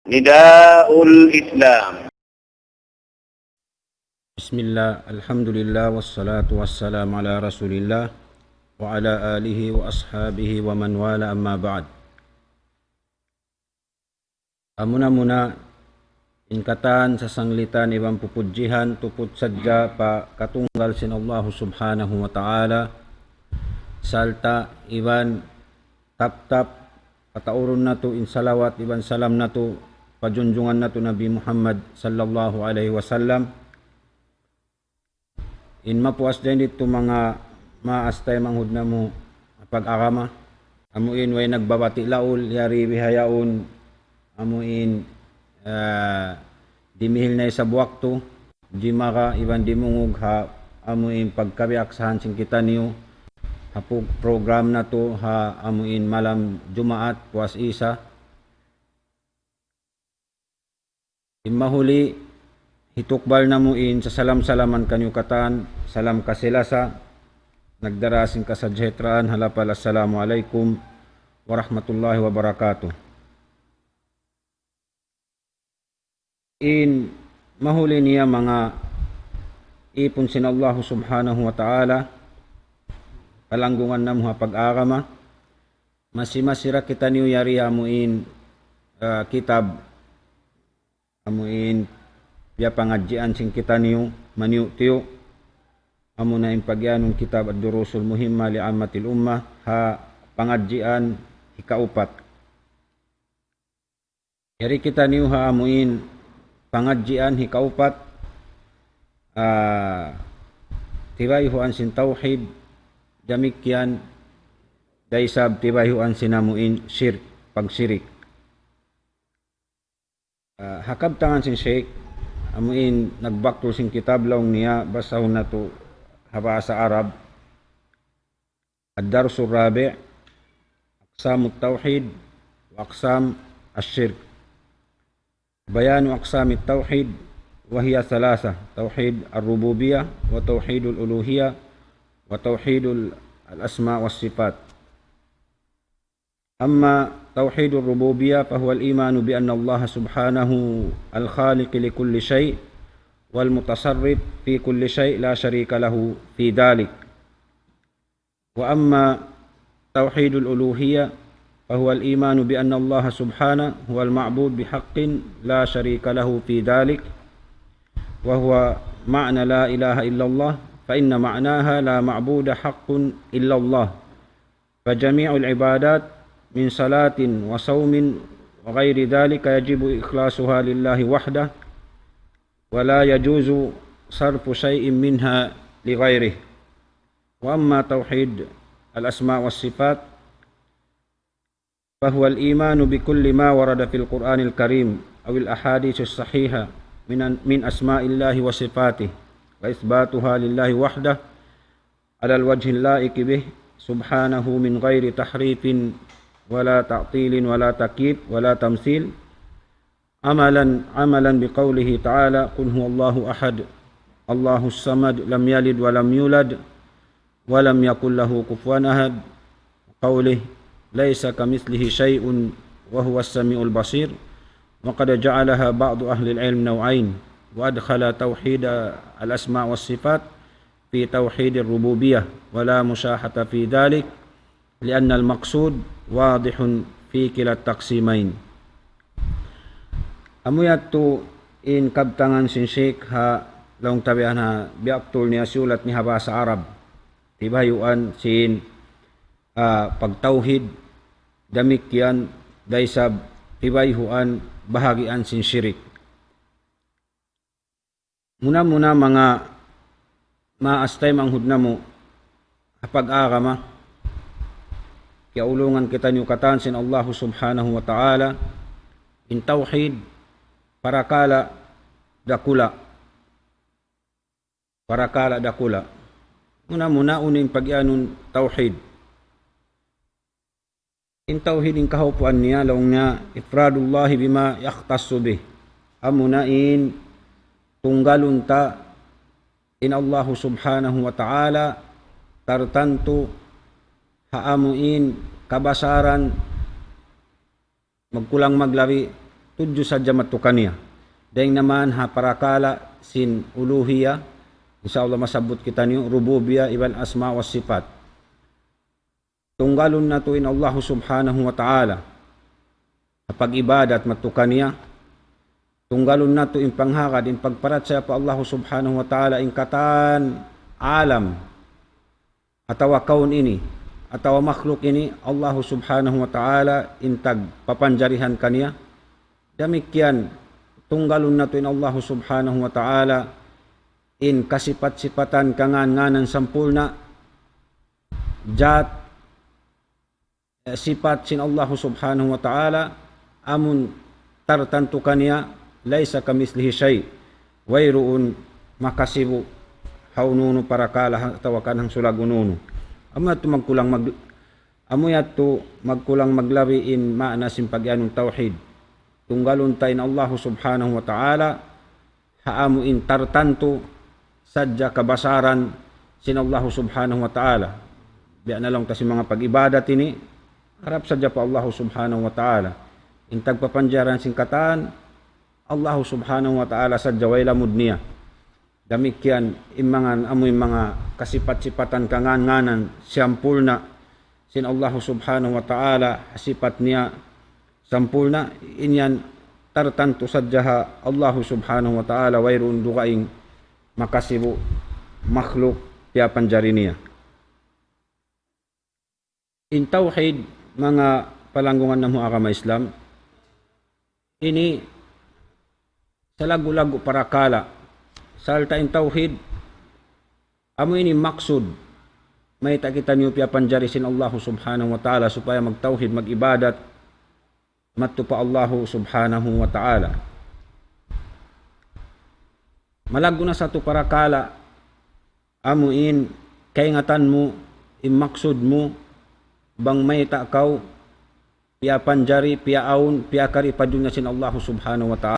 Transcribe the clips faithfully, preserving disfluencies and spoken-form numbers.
نداء الإسلام. بسم الله، الحمد لله، والصلاة والسلام على رسول الله، وعلى آله وأصحابه ومن والاه، أما بعد. Amuna-muna, in katan sasanglitan iban pupudjihan tuput sadja pa katunggal sin Allahu Subhanahu wa Ta'ala, sarta' iban taptap pataurun natu' in salawat iban salam natu' pa junjungan natu' Nabi Muhammad sallallahu alayhi wasallam. In mapuas dayn didtu manga maas taymanghud namu' pag-agama, amu in way nagbabati' laul, yari bihaun, amu in, ah, dimihil na isab waktu, jimara iban dimungug ha amu in pagkabiaksahan sin kitaniyu, ha pu-, program natu' ha amu in malam Jumaat, puas Isa. In mahuli, hitukbal namu' in sasalam-salaman kaniyu katan, salam kasi-lasa, nagdara sin kasajahitraan ha lapal, Assalamu alaykum warahmatullahi wabarakatuh. In mahuli niya manga ipun sin Allahu Subhanahu wa Ta'ala, palanggungan namu' ha pag-agama, masi-masi ra kitaniyu yari amu in, ah, kitab, amu in piyapangadjian sin kitaniyu, maniyu-tiyu, amu na in pagiyanun kitab Ad-Durusul Muhimma li Ammatil Ummah, ha pangadjian hikaupat. Yari kitaniyu ha amu in pangadjian hikaupat, ah, tibayhuan sin tawhid, damikkiyan da isab tibayhuan sin amu in shirk, pagsirik. Ah, ha kabtangan sin Sheikh, amu in nagbaktul sin kitab, laung niya, basahun natu' ha bahasa Arab. الدرس الرابع، أقسام التوحيد وأقسام الشرك. بيان أقسام التوحيد، وهي ثلاثة: توحيد الربوبية، وتوحيد الألوهية، وتوحيد ال-، الأسماء والصفات. أما توحيد الربوبية فهو الإيمان بأن الله سبحانه الخالق لكل شيء والمتصرف في كل شيء لا شريك له في ذلك. وأما توحيد الألوهية فهو الإيمان بأن الله سبحانه هو المعبود بحق لا شريك له في ذلك، وهو معنى لا إله إلا الله، فإن معناها لا معبود حق إلا الله. فجميع العبادات من صلاة وصوم وغير ذلك يجب إخلاصها لله وحده، ولا يجوز صرف شيء منها لغيره. وأما توحيد الأسماء والصفات فهو الإيمان بكل ما ورد في القرآن الكريم أو الأحاديث الصحيحة من، من أسماء الله وصفاته، وإثباتها لله وحده على الوجه اللائق به سبحانه من غير تحريف ولا تعطيل ولا تكييف ولا تمثيل، عملا، عملا بقوله تعالى: قل هو الله أحد، الله الصمد، لم يلد ولم يولد، ولم يكن له كفوا أحد، وقوله: ليس كمثله شيء وهو السميع البصير. وقد جعلها بعض أهل العلم نوعين، وأدخل توحيد الأسماء والصفات في توحيد الربوبية، ولا مشاحة في ذلك، لأن المقصود واضح في كلا التقسيمين. Amu yadtu in kabtangan sin Sheikh ha laung ta biya' ha biyaktul niya, siyulat niya ha bahasa Arab. Tibayhuan sin, ah, pagtawhid, damikkiyan da isab tibayhuan bahagian sin shirik. Muna-muna manga maas taymanghud namu' ha pag-agama, kiyaulungan kitaniyu katan sin Allahu Subhanahu wa Ta'ala, in tawhid, parakala' dakula'. Parakala' dakula'. Muna-muna unu in pagiyanun tawhid. In tawhid in kahaupuan niya, laung niya, إفراد الله بما يختص به. Amuna in tunggalun ta in Allahu Subhanahu wa Ta'ala tartantu ha amu in kabasaran, magkulang maglabi, tudju sadja madtu kaniya. Dayng naman ha parakala' sin uluhiyya, insya Allah masabbut kitaniyu, rububiyya, iban asma wa sifat. Tunggalun natu' in Allahu Subhanahu wa Ta'ala ha pag-ibadat madtu kaniya. Tunggalun natu' in panghagad, in pagparachaya pa Allahu Subhanahu wa Ta'ala, in katan alam, atawa kawn ini, atawa makhluk ini, Allahu Subhanahu wa Ta'ala in tagpapanjarihan kaniya. Damikkiyan, tunggalun natu' in Allahu Subhanahu wa Ta'ala in kasipat-sipatan, kangan-nganan sampurna', jat, eh, sipat sin Allahu Subhanahu wa Ta'ala, amun tartantu kaniya, ليس كمثله شيء. Wayruun makasibu' ha unu-unu parakala' ha-, atawa kan hangsulag unu-unu. Amu yadtu magkulang mag-, amu yadtu magkulang maglabi in maana sin pag-iyanun tawhid. Tunggalun ta in Allahu Subhanahu wa Ta'ala, ha amu in tartantu sadja kabasaran sin Allahu Subhanahu wa Ta'ala. Biya' na laung ta sin manga pag-ibadat ini, harap sadja pa Allahu Subhanahu wa Ta'ala. In tagpapanjarihan sin katan, Allahu Subhanahu wa Ta'ala sadja way lamud niya. Damikkiyan in manga, amu in manga kasipat-sipatan kangan-nganan, siyampurna' sin Allahu Subhanahu wa Ta'ala, sipat niya sampurna', in yan tartantu sadja ha Allahu Subhanahu wa Ta'ala, wayruun dugaing makasibu' makhluk piyapanjari niya. In tawhid, manga palanggungan namu' agama Islam, ini salaggu'-laggu' parakala'. Sarta' in tawhid, amu ini maksud, mayta' kitaniyu piyapanjari sin Allahu Subhanahu wa Ta'ala supaya magtawhid, mag-ibadat, madtu pa Allahu Subhanahu wa Ta'ala. Malaggu' na satu parakala', amu in kaingatan mu, in maksud mu, bang mayta' kaw piyapanjari, piyaawn, piyakari pa dunya sin Allahu Subhanahu wa Ta'ala.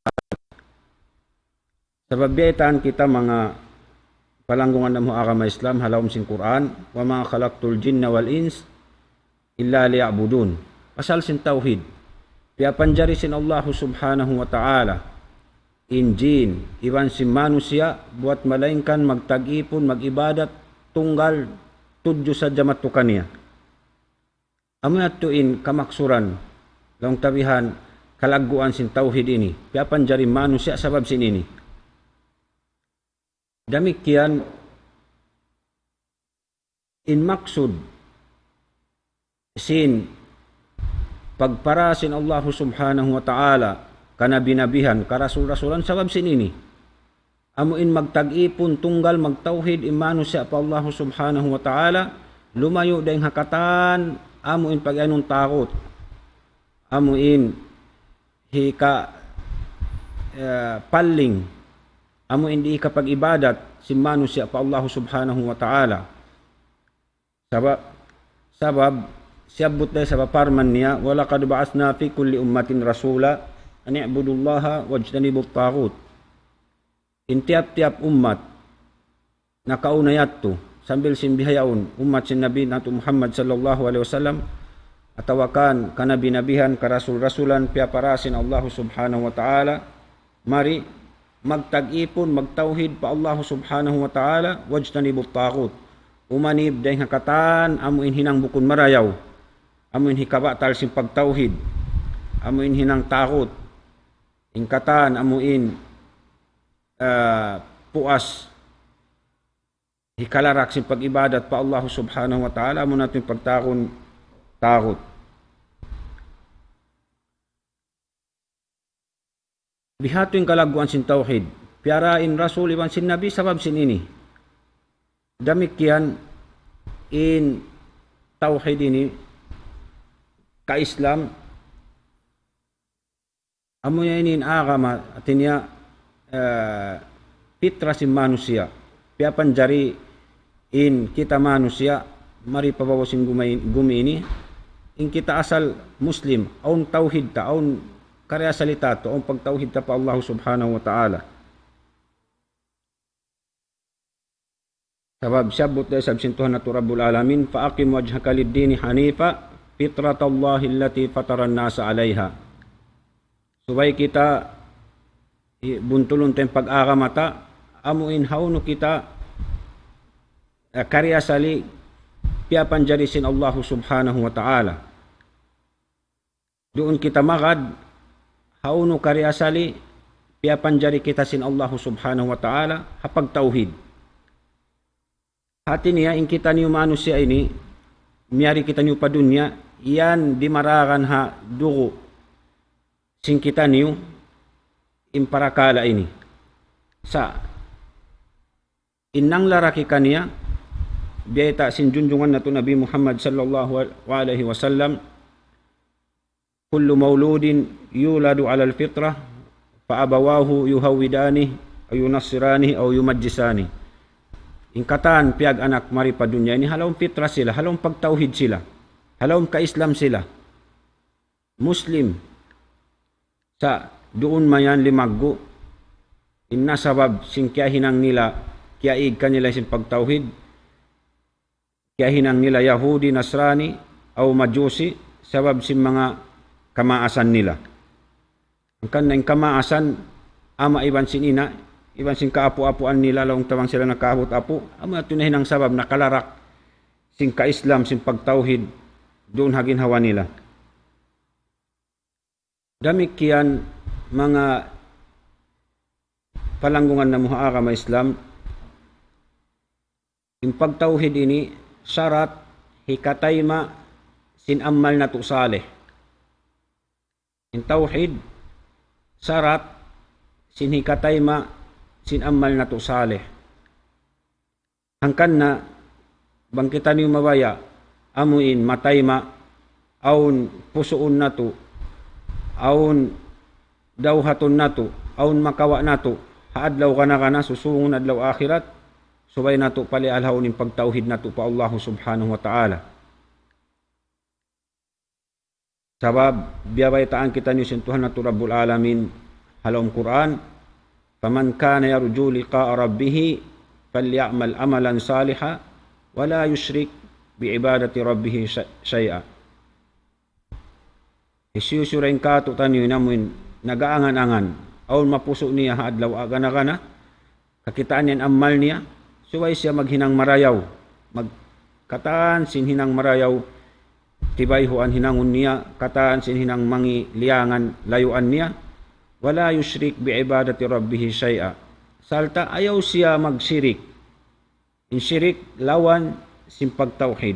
Sabab biyaytaan kita manga palanggungan namu' agama Islam ha lawm sin Qur'an, وما خلقت الجن والإنس إلا ليعبدون. Pasal sin tawhid. Piyapanjari sin Allahu Subhanahu wa Ta'ala in jin, iban sin manusiya', buwat malaingkan magtag-ipun, mag-ibadat, tunggal, tudju sadja madtu kaniya. Amu yadtu in kamaksuran, laung ta bihan, kalagguan sin tawhid ini. Piyapanjari manusiya' sabab sin ini. Damikkiyan in maksud sin pagpara sin Allahu Subhanahu wa Ta'ala kanabi-nabihan, karasul-rasulan, sabab sin ini. Amu in magtag-ipun tunggal magtawhid in manusiya' pa Allahu Subhanahu wa Ta'ala, lumayu' dayng ha katan, amu in pag-iyanun tagut. Amu in hika, eh, palling, amu in di' hikapag-ibadat sin manusiya' pa Allahu Subhanahu wa Ta'ala. Sabab, sabab, siyabbut da isab ha parman niya, ولقد بعثنا في كل أمة رسولا أن اعبدوا الله واجتنبوا الطاغوت. In tiyap-tiyap ummat nakauna yadtu, sambil sin bihaun, ummat sin Nabi natu' Muhammad sallallahu alayhi wasallam, atawa kan kanabi-nabihan, karasul-rasulan, piyapara sin Allahu Subhanahu wa Ta'ala, mari magtag-ipun, magtawhid pa Allahu Subhanahu wa Ta'ala, واجتنبوا الطاغوت. Umanib dayng ha katan amu in hinang bukun marayaw, amu in hikabatal sin pagtawhid, amu in hinang tagut, in katan amu in, ah, puas hikalarak sin pag-ibadat pa Allahu Subhanahu wa Ta'ala, amu na in pagtagun tagut. Bihadtu in kalagguan sin tawhid. Piyara in Rasul iban sin Nabi sabab sin ini. Damikkiyan in tawhid ini ka Islam, amu yan in agama, hati niya, eh, pitra sin manusiya'. Piyapanjari in kita manusiya', mari pa babaw sin gumay-, gumi ini, in kita asal Muslim, awn tawhid ta, awn kariasali ta tu, awn pagtawhid ta pa Allah Subhanahu wa Ta'ala. Sabab siyabbut da isab sin Tuhan natu' Rabbul Alamin, فأقم وجهك للدين حنيفا فطرة الله التي فطر الناس عليها. Subay kita i-, buntulun ta in pag-agama ta, amu in hawnu kita, eh, kari asali piyapanjari sin Allahu Subhanahu wa Ta'ala. Duun kita magad, hawnu kari asali piyapanjari kita sin Allahu Subhanahu wa Ta'ala, ha pagtawhid. Hati niya, in kitaniyu manusiya' ini, miyari kitaniyu pa dunya, yan dimaragan ha dugu' sin kitaniyu in parakala' ini. Sa' in nanglaraki kaniya, biyayta' sin junjungan natu' Nabi Muhammad sallallahu alayhi wasallam, كل مولود يولد على الفطرة فأبواه يهودانه أو ينصرانه أو يمجسانه. In katan piyag-anak mari pa dunya ini, ha lawm fitra sila, ha lawm pagtawhid sila, ha lawm ka-Islam sila. Muslim. Sa' duun mayan limaggu'. In na sabab sin kiyahinang nila, kiyaig kanila sin pagtawhid, kiyahinang nila Yahudi, Nasrani, aw Majusi, sabab sin manga kamaasan nila. Hangkan na in kamaasan, ama' iban sin ina', iban sin kaapu'-apuan nila, laung ta bang sila nakaabut apu', amu yadtu nahinang sabab nakalarak sin ka-Islam, sin pagtawhid, duun ha ginhawa nila. Damikkiyan manga palanggungan namu' ha agama Islam, in pagtawhid ini sarat hikatayma' sin amal natu' salih. In tawhid sarat sin hikatayma' sin amal natu' salih. Hangkan na bang kitaniyu mabaya', amu in matayma', awn pusuun natu', awn dawhatun natu', awn makawa' natu', ha adlaw gana-gana, susungun adlaw akhirat, subay natu' palihalhaun in pagtawhid natu' pa Allahu Subhanahu wa Ta'ala. Sabab, biyabaytaan kitaniyu sin Tuhan natu' Rabbul Alamin ha lawm Qur'an, فمن كان يرجو لقاء ربه فليعمل عملا صالحا ولا يشرك بعبادة ربه ش-، شيئا. Hisiyu-siyu dayn kātu'niyu amuin nag-aangan-angan, awn mapusu' niya ha adlaw gana-gana, kakitaan niya in amal niya, subay siya maghinang marayaw. Mag-, katan sin hinang marayaw, tibayhuan hinangun niya, katan sin hinang mangi' liyangan layuan niya. ولا يشرك بعبادة ربه شيئا. Sarta' ayaw siya magsirik. In sirik lawan sin pagtawhid.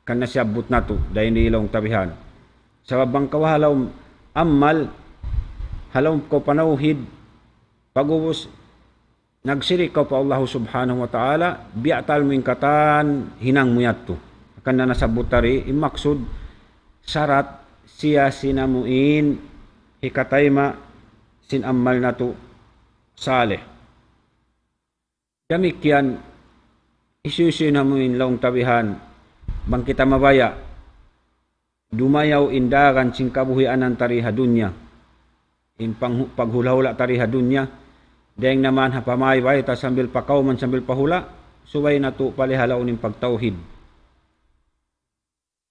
Hangkan na siyabbut natu', dayn di laung ta bihan. Sabab bang kaw ha lawm amal, ha lawm kaw panawhid, pag'ubus nagsirik kaw pa Allahu Subhanahu wa Ta'ala, biyatal mu in katan hinang mu yadtu. Hangkan na nasabbut ta di, in maksud, sarat siya sin amuin hikatayma' sin amal natu' salih. Damikkiyan, hisiyu-siyu na amuin laung ta bihan, bang kita mabaya', dumayaw in dagan sin kabuhianan ta di ha dunya. In pang-, paghula'-hula' ta di ha dunya, dayng naman ha pamaybay ta sambil pa kawman sambil pa hula', subay natu' palihalhaun in pagtawhid.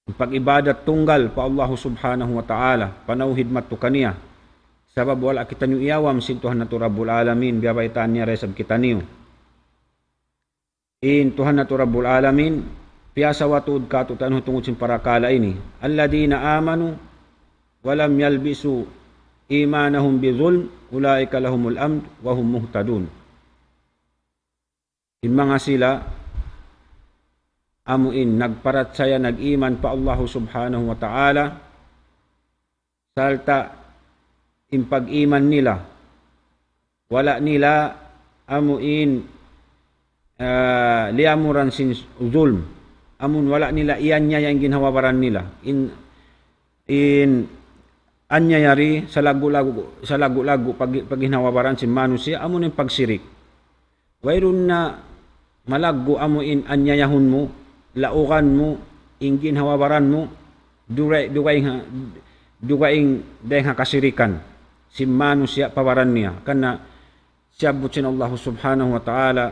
Pag-ibadat tunggal pa Allahu Subhanahu wa Ta'ala, panawhid madtu kaniya. Sabab wala' kitaniyu iyawam sin Tuhan natu' Rabbul Alamin, biyabaytaan niya da isab kitaniyu. In Tuhan natu' Rabbul Alamin, piyasawa tuud kātu'niyu tungud sin parakala' ini. الذين آمنوا ولم يلبسوا إيمانهم بظلم أولئك لهم الأمن وهم مهتدون. In manga sila, amuin nagparachaya, nag-iman pa Allahu Subhanahu wa Ta'ala, sarta' in pag-iman nila, wala' nila amuin, ah, liyamuran sin zulm. Amun wala' nila iyanyaya in ginhawa-baran nila. In in anyaya di salaggu'-laggu', salaggu'-laggu' pag-, pagginhawa-baran sin manusiya', amu in pagsirik. Wayruun na malaggu' amu in anyayahun mu, laugan mu, in ginhawa-baran mu, dugaing, dugaing ha, dugaing dayng ha kasirikan sin manusiya' pa baran niya. Hangkan na siyabbut sin Allahu Subhanahu wa Ta'ala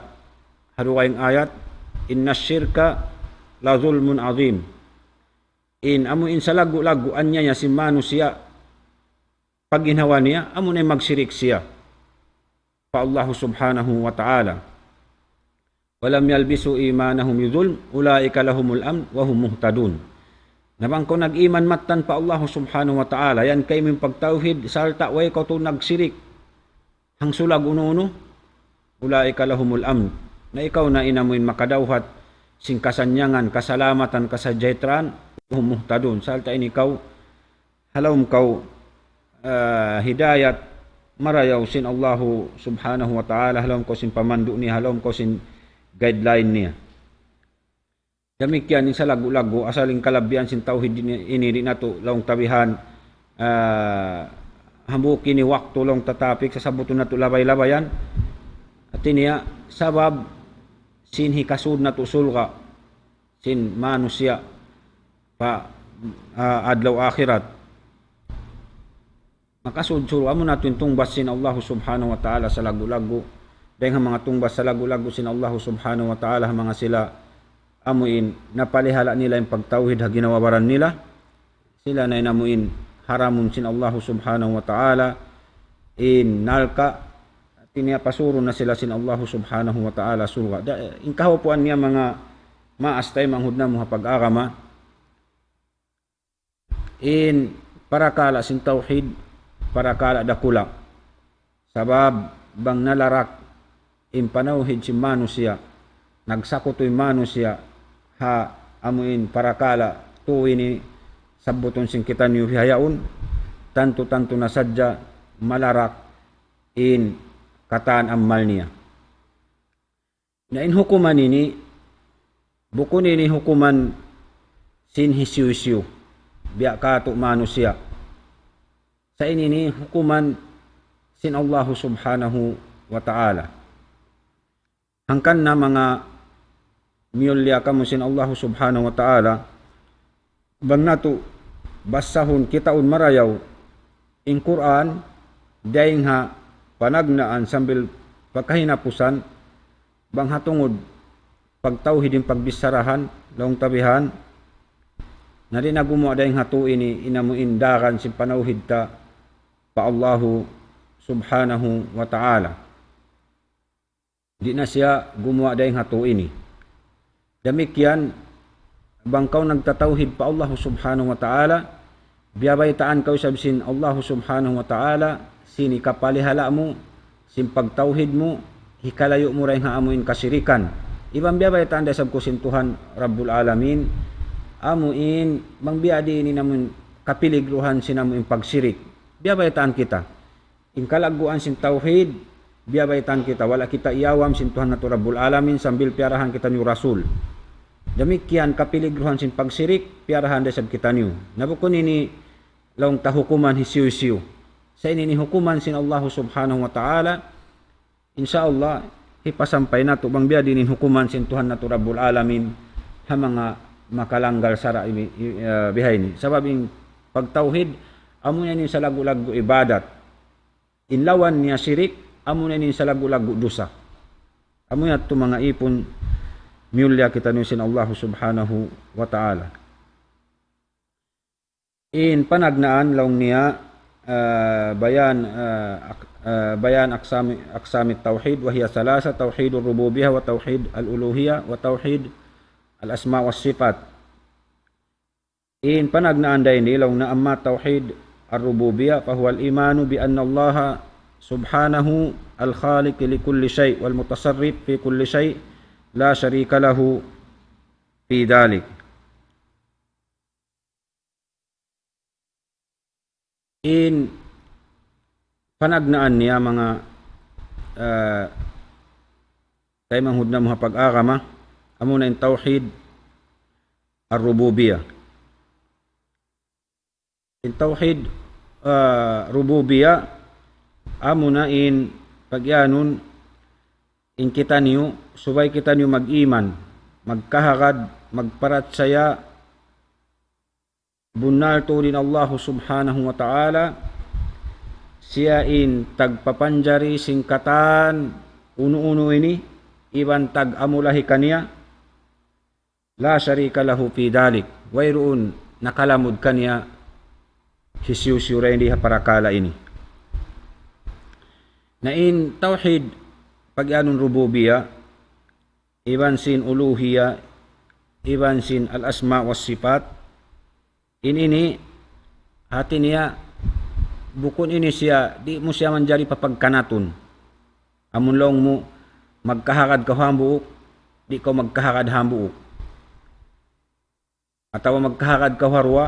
ha dugaing ayat, إن الشرك لظلم عظيم. In amu in salaggu'-laggu' anyaya sin manusiya', pagginhawa niya, amuna in magsirik siya pa Allahu Subhanahu wa Ta'ala. ولم يلبسوا إيمانهم بظلم أولئك لهم الأمن وهم مهتدون. Na bang kaw nag-iman mattan pa Allahu Subhanahu wa Ta'ala, yan kaymu in pagtawhid, sarta' way kaw tuud nagsirik hangsulag unu-unu, أولئك لهم الأمن. Na ikaw na in amuin makadawhat sin kasannyangan, kasalamatan, kasajahtraan, وهم مهتدون. Sarta' in ikaw ha lawm kaw, ah, hidayat marayaw sin Allahu Subhanahu wa Ta'ala, ha lawm kaw sin pamandu' niya, ha lawm kaw sin guideline niya. Damikkiyan in salaggu'-laggu', asal in kalabihan sin tawhid ini, ini di' natu' laung tabihan, ah, hambuuk ini waktu laung tatapik, sasabbutun natu' labay-labayan. Hātinya, sabab sin hikasud natu' surga' sin manusiya' pa, ah, adlaw akhirat. Makasud surga', amuna tuud in tungbas sin Allahu Subhanahu wa Ta'ala salaggu'-laggu'. Dayng ha manga tungbas salaggu'-laggu' sin Allahu Subhanahu wa Ta'ala, ha manga sila amuin napalihala' nila in pagtawhid ha ginhawa-baran nila. Sila na in amuin haramun sin Allahu Subhanahu wa Ta'ala in narka', hātinya pasurun na sila sin Allahu Subhanahu wa Ta'ala surga'. Da, in kahaupuan niya manga maas taymanghud namu' ha pag-agama, in parakala' sin tawhid, parakala' dakula'. Sabab bang nalarak in panawhid sin manusiya', nagsakutu in manusiya' ha amuin parakala' tū ini sabbutun sin kitaniyu bihaun, tantu-tantu na sadja malarak in katan amal niya. Na in hukuman ini, bukun ini hukuman sin hisiyu-siyu, biya' katu' manusiya'. Sa' ini ini hukuman sin Allahu Subhanahu wa Ta'ala. Hangkan na manga miyulliya kamu sin Allahu Subhanahu wa Ta'ala, bang natu' basahun kitaun marayaw in Qur'an, dayng ha panagnaan sambil pa kahinapusan, bang ha tungud pagtawhid in pagbicharahan, laung tabihan, na di' na gumuwa' dayng ha tū ini in amuin daran sin panawhid ta pa Allahu Subhanahu wa Ta'ala. Di' na siya gumuwa' dayng ha tū ini. Damikkiyan, bang kaw nagtatawhid pa Allahu Subhanahu wa Ta'ala, biyabaytaan kaw isab sin Allahu Subhanahu wa Ta'ala, sin hikapalihala' mu, sin pagtawhid mu, hikalayu' mu dayng ha amuin kasirikan. Iban biyabaytaan da isab kaw sin Tuhan Rabbul Alamin, amuin, bang biya' diin in amuin kapiligruhan sin amuin pagsirik. Biyabaytaan kita. In kalagguan sin tawhid, biyabaytaan kita, wala' kita iyawam sin Tuhan natu' Rabbul Alamin sambil piyarahan kitaniyu Rasul. Damikkiyan kapiligruhan sin pagsirik, piyarahan da isab kitaniyu. Na bukun ini laung ta hukuman hisiyu-siyu. Sa' ini ini hukuman sin Allahu Subhanahu wa Ta'ala. Insya Allah, hipasampay natu' bang biya' diin in hukuman sin Tuhan natu' Rabbul Alamin ha manga makalanggal sara' ini, i-, eh, bihaini. Sabab in pagtawhid, amuna ini salaggu'-laggu' ibadat. In lawan niya sirik, amuna ini salaggu'-laggu' dusa. Amu yadtu manga ipun miyulliya kitaniyu sin Allahu Subhanahu wa Ta'ala. In panagnaan laung niya, ah, bayan, ah, ak-, ah, bayan aksami, aksami tawhid, wa hiya salasa, tawhidur rububiyah, wa tawhid al-uluhiyah, wa tawhid al-asma wa sifat. In panagnaan dayn di laung niya أما توحيد الربوبية فهو الإيمان بأن الله سبحانه الخالق لكل شيء والمتصرف في كل شيء لا شريك له في ذلك. In panagnaan niya manga, eh, taymanghud namu' ha pag-agama, amuna in tawhid ar-rububiyah. In tawhid, eh, rububiyah, amuna in pagiyanun in kitaniyu, subay kitaniyu mag-iman, magkahagad, magparachaya, bunnal tuud in Allahu Subhanahu wa Ta'ala, siya in tagpapanjari sin katan unu-unu ini, iban tag-amulahi kaniya, لا شريك له في ذلك. Wayruun nakalamud kaniya hisiyu-siyu dayn di ha parakala' ini. Na in tawhid pag-iyanun rububiyah, iban sin uluhiyah, iban sin al-asma wa sifat, in ini, hati niya, bukun ini siya, di' mu siya manjari papagkanatun. Amun laung mu, magkahagad kaw hambuuk, di' kaw magkahagad hambuuk. Atawa magkahagad kaw ha duwa,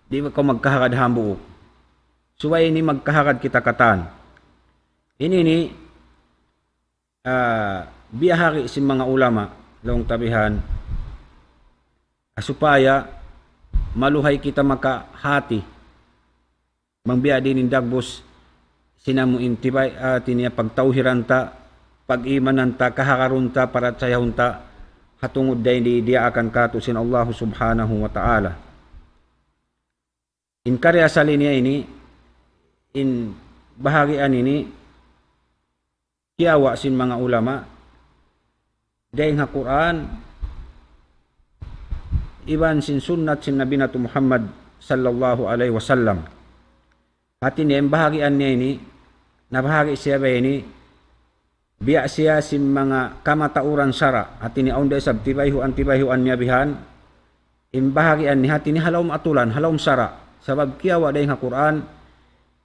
di' kaw magkahagad hambuuk. Subay ini magkahagad kita katan. Ini ini, ah, biyahagi sin manga ulama, laung ta bihan, supaya maluhay kita makahati. Bang biya' diin in dagbus sin amu in tibay, ah, hati niya pagtawhiran ta, pag-imanan ta, kahagarun ta, parachayahun ta, ha tungud dayn di diyaakan kātu' sin Allahu Subhanahu wa Ta'ala. In karna' asal niya ini, in bahagian ini, kiyawa' sin manga ulama, dayn ha Qur'an, iban sin sunnat sin Nabi natu' Muhammad sallallahu alayhi wasallam. Hati niya, in bahagian niya ini, nabahagi' siya ba ini, biya' siya sin manga kamatauran sara'. Hati niya, awn da isab tibayhuan-tibayhuan niya bihan, in bahagian niya hati niya ha lawm atulan, ha lawm sara'. Sabab kiyawa' dayn ha Qur'an,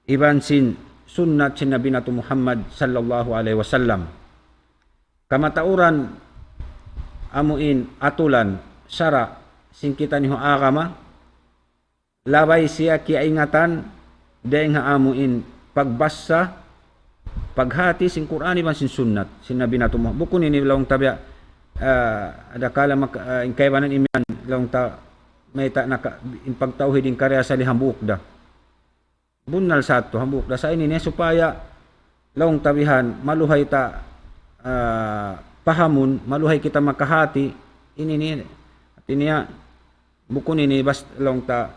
iban sin sunnat sin Nabi natu' Muhammad sallallahu alayhi wasallam. Kamatauran amu in atulan sara' sin kitaniyu agama, labay siya kiyaingatan dayn ha amu in pagbassa, paghati sin Qur'an iban sin sunnat sin Nabi natu' Muhammad. Bukun ini laung ta biya', ah, adakala mak-, ah, in kaibanan imiyan laung ta mayta' naka-, in pagtawhid in karna' asal hambuuk da. Bunnal sa yadtu, hambuuk da sa ini niya supaya laung ta bihan, maluhay ta, ah, pahamun, maluhay kita makahati, ini niya, hati niya, bukun ini bas laung ta,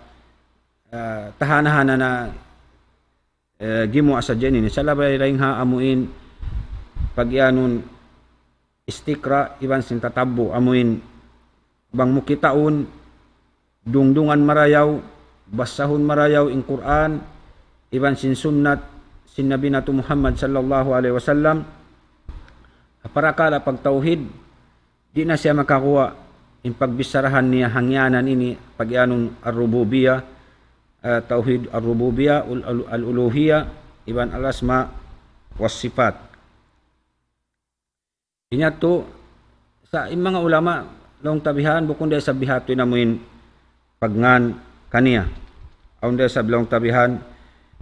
ah, tahana-hana na, eh, gimuwa' sadja ini. Sa' labay dayn ha amu in pag-iyanun istiqra' iban sin tatabbu', amu in bang mu kitaun, dungdungan marayaw, bassahun marayaw in Qur'an, iban sin sunnat sin Nabi natu' Muhammad sallallahu alayhi wasallam, ha parakala' pagtawhid, di' na siya makaguwa' in pagbicharahan niya ha ngiyanan ini, pag-iyanun ar-rububiyah, eh, tawhid ar-rububiyah, ul-, al-, al-uluhiyah, iban al-asma was sifat. Inya tu, sa' in manga ulama, laung ta bihan, bukun da isab biha' tu in amu in pagngan kaniya. Awn da isab laung ta bihan,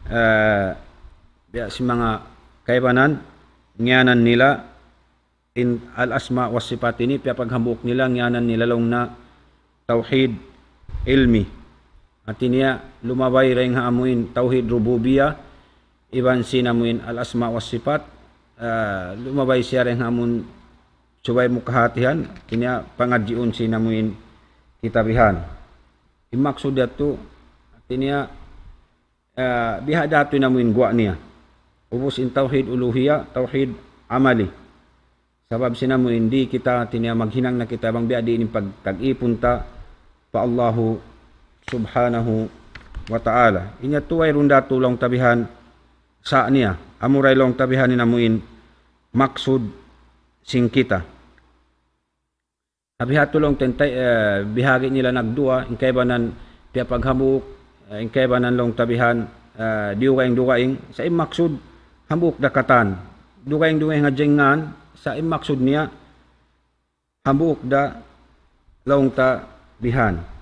eh, biya' sin manga kaibanan, ngiyanan nila, in al-asma wa sifat ini, piyapaghambuuk nila, ngiyanan nila laung na tawhid ilmi. Hati niya, lumabay dayn ha amu in tawhid rububiyah, iban sin amu in al-asma wa sifat, ah, lumabay siya dayn ha amu in subay mu kahatihan, hati niya, pangadjiun sin amu in kitabihan. In maksud yadtu, hati niya, ah, biha' da tu in amu in guwa' niya. Ubus in tawhid uluhiyah, tawhid amali. Sabab sin amu in di' kita, hati niya, maghinang na kita bang biya' diin in pagtag-ipun ta pa Allahu Subhanahu wa Ta'ala. Inya tu wayruun da tu laung ta bihan sa' niya. Amura laung ta bihan in amu in maksud sin kita. Ha biha' tu laung ta in tay-, eh, bihagi' nila nagduwa, in kaibanan piyapaghambuuk, eh, in kaibanan laung ta bihan, eh, diyugaing-dugaing, sa' in maksud hambuuk da katan. Dugaing-dugaing hadja in ngan, sa' in maksud niya hambuuk da laung ta bihan.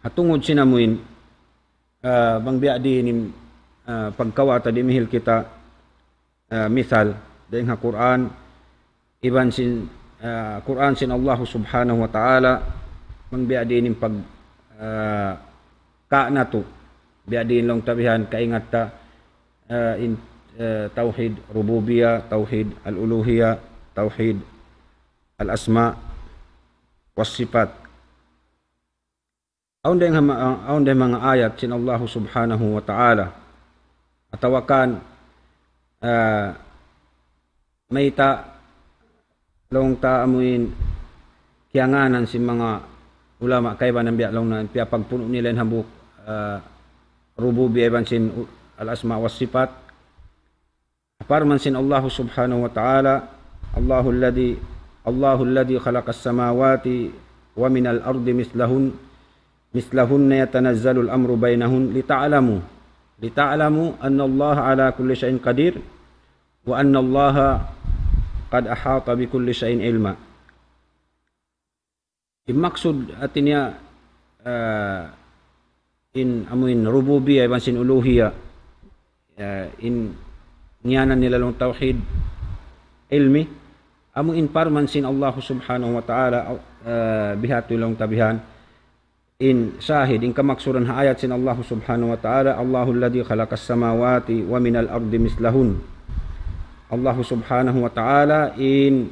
Ha tungud sin amu in, eh, bang biya' diin in, eh, pagkawa' ta dimihil kita, ah, misal, dayn ha Qur'an, iban sin, ah, Qur'an sin Allahu Subhanahu wa Ta'ala, bang biya' diin in pag, ah, ka natu', biya' diin laung ta bihan, kaingat ta, ah, in, ah, tawhid rububiyah, tawhid al-uluhiyah, tawhid al-asma, was sifat. Awn da in hama-, awn da in manga ayat sin Allahu Subhanahu wa Ta'ala. Atawa kan, ah, mayta' laung ta amu in kiyangānan sin manga ulama kaibanan biya' laung na piyapagpunu' nila in hambuuk, ah, rububiyah iban sin u-, al-asma wa sifat. Parman sin Allah Subhanahu wa Ta'ala, الله الذي الله الذي خلق السماوات ومن الأرض مثلهن مثلهن يتنزل الأمر بينهن لتعلموا لتعلموا أن الله على كل شيء قدير وأن الله قد أحاط بكل شيء علما. In maksud hati niya, ah, in amuin rububiyah iban sin uluhiyah, ah, in ngiyanan nila laung tawhid ilmi, amuin parman sin Allah Subhanahu wa Ta'ala, ah, biha'tu laung ta bihan, in shahid, in kamaksuran ha ayat sin Allah Subhanahu wa Ta'ala, الله الذي خلق السماوات ومن الأرض مثلهن. Allah Subhanahu wa Ta'ala in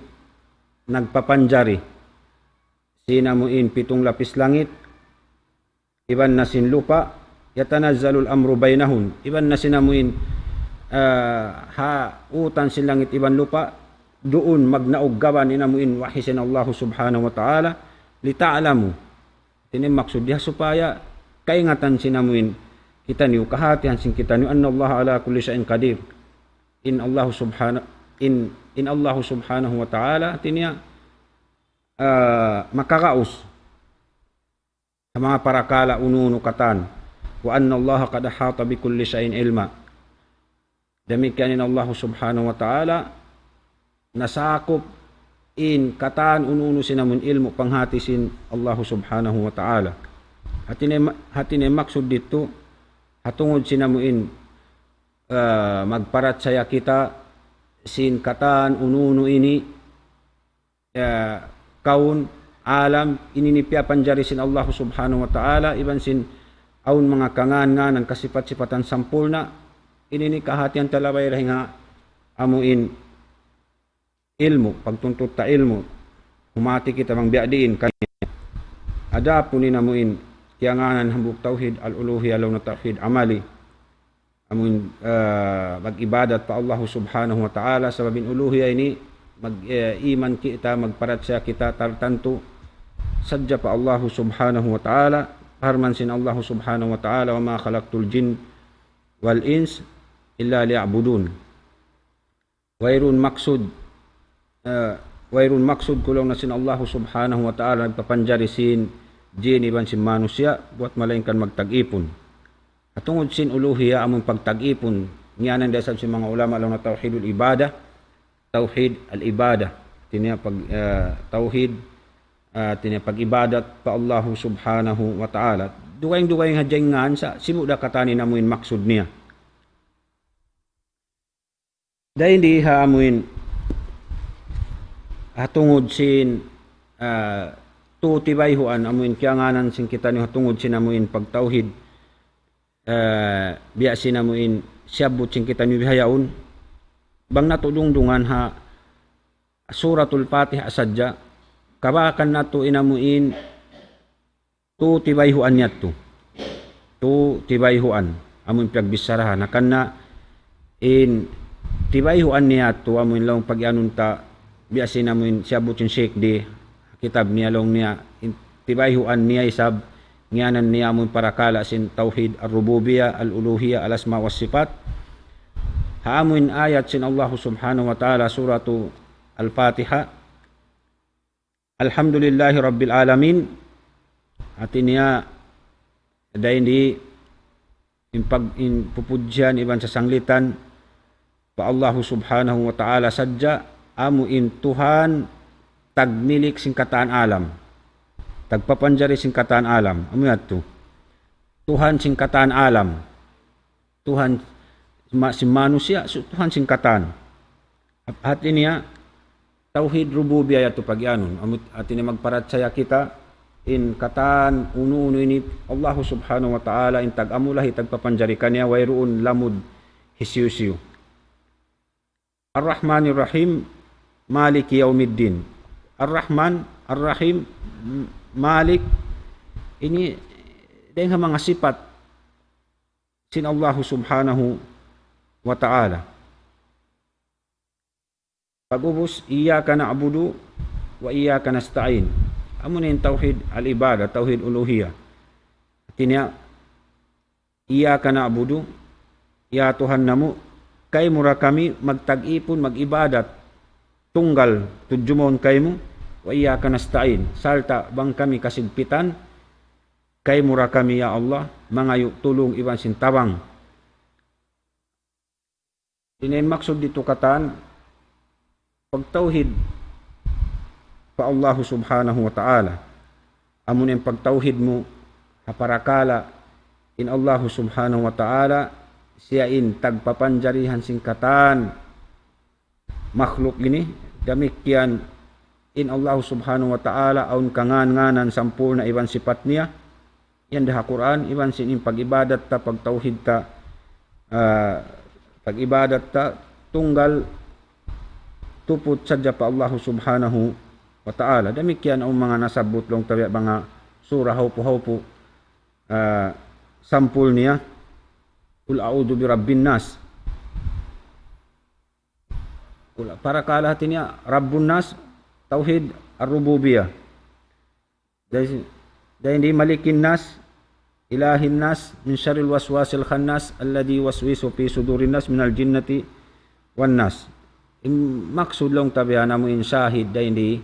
nagpapanjari sin amuin pitung lapis langit, iban na sin lupa', يتنزل الأمر بينهن, iban na sin amuin, ah, ha utan sin langit iban lupa', duun magnaug gaban in amuin wahi sin Allah Subhanahu wa Ta'ala, لتعلموا. Hati niya maksud diya supaya kaingatan sin amuin kitaniyu, kahatihan sin kitaniyu, أن الله على كل شيء قدير. In Allah Subhana-, in, in Allah Subhanahu wa Ta'ala, hati niya, ah, makagaus ha manga parakala' unu-unu katan. وأن الله قد أحاط بكل شيء علما. Damikkiyan in Allah Subhanahu wa Ta'ala, nasakup in katan unu-unu sin amun ilmu' panghati sin Allah Subhanahu wa Ta'ala. Hati niya ma-, hati niya maksud ditu, ha tungud sin amuin, ah, magparachaya kita sin katan unu-unu ini, ah, kaun, alam, ini ini piyapanjari sin Allah Subhanahu wa Ta'ala, iban sin awn manga kangan-nganan kasipat-sipatan sampurna', ini ini kahatihan ta labay dayn ha amuin ilmu', pagtuntut ta ilmu', humati kita bang biya' diin kaniya. Adapun in amuin, kiyangānan hambuuk tawhid al-uluhiyya, laung na tawhid amali. Amuin, ah, mag-ibadat pa Allah Subhanahu wa Ta'ala, sabab in uluhiyya ini, mag, eh, iman kita, magparachaya kita, tartantu sadja pa Allah Subhanahu wa Ta'ala, parman sin Allah Subhanahu wa Ta'ala, وما خلقت الجن والإنس إلا ليعبدون. Wayruun maksud, eh, wayruun maksud ku laung na sin Allah Subhanahu wa Ta'ala nagpapanjari sin jin iban sin manusiya', buwat malaingkan magtag-ipun. Ha tungud sin uluhiyya amun pagtag-ipun, ngiyanan da isab sin manga ulama laung na tawhidul ibadah, tawhid al-ibadah. Hati niya pag, eh, tawhid, eh, hati niya pag-ibadat pa Allah Subhanahu wa Ta'ala. Dugaing-dugaing hadja in ngān sa, sibu' da katan in amuin maksud niya. Dayn di ha amuin, ha tungud sin, ah, tu tibayhuan, amuin kiyangānan sin kitaniyu ha tungud sin amuin pagtawhid, ah, biya' sin amuin siyabbut sin kitaniyu bihaun, bang natu' dungdungan ha Suratul Fatiha sadja, kabakan natu' in amuin tu tibayhuan niya tu. Tu tibayhuan. Amun piyagbicharahan. Hangkan na in tibayhuan niya tu, amun laung pag-iyanun ta, biya' sin amun siyabbut sin Sheikh di, kitab niya laung niya, in tibayhuan niya isab, ngiyanan niya amun parakala' sin tawhid ar-rububiyya, al-uluhiyya, al-asma wa sifat. Ha amun ayat sin Allah Subhanahu wa Ta'ala, Suratu Al-Fatiha, Alhamdulillahi Rabbil Alamin. Hati niya, dayn di in pag-, in pupudjian iban sasanglitan pa Allahu Subhanahu wa Ta'ala sadja, amu in Tuhan tagmilik sin katan alam. Tagpapanjari sin katan alam. Amu yadtu. Tuhan sin katan alam. Tuhan ma-, sin manusiya', su-, Tuhan sin katan. Hap-, hati niya, tawhid rububiyah yadtu pag-iyanun. Amu, hati niya magparachaya kita, in katan unu-unu ini, Allahu Subhanahu wa Ta'ala, in tag-amulahi, tagpapanjari kaniya, wayruun lamud hisiyu-siyu. Ar-Rahmanir Rahim, Maliki Yawmiddin. Ar-Rahman, Ar-Rahim, M-, Malik, ini dayn ha manga sipat sin Allahu Subhanahu wa Ta'ala. Pag'ubus, إياك نعبد وإياك نستعين. Amu na in tawhid al-ibadah, tawhid uluhiyah. Hati niya, إياك نعبد, ya Tuhan namu', kaymu ra kami magtag-ipun, mag-ibadat, tunggal tudju mawn kaymu, وإياك نستعين, sarta' bang kami kasigpitan, kaymu ra kami, ya Allah, mangayu' tulung iban sin tabang. Ini in maksud ditu katan, pagtawhid pa Allahu Subhanahu wa Ta'ala. Amu in pagtawhid mu ha parakala' in Allahu Subhanahu wa Ta'ala, siya in tagpapanjarihan sin katan makhluk ini, damikkiyan in Allahu Subhanahu wa Ta'ala awn kangan-nganan sampurna' iban sipat niya, yan da ha Qur'an, iban sin in pag-ibadat ta, pagtawhid ta, ah, pag-ibadat ta, tunggal tuput sadja pa Allahu Subhanahu wa Ta'ala. Damikkiyan awn manga nasabbut laung ta biya' manga sura hawpu-hawpu, ah, sampul niya, قل أعوذ برب الناس. Kul-, parakala' hati niya, Rabbun Nas, tawhid ar-rububiyah. Dayn, dayn di Malikin Nas, Ilahin Nas, من شر الوسواس الخناس الذي يوسوس في صدور الناس من الجنة والناس. In maksud laung ta biya' amu in shahid dayn di,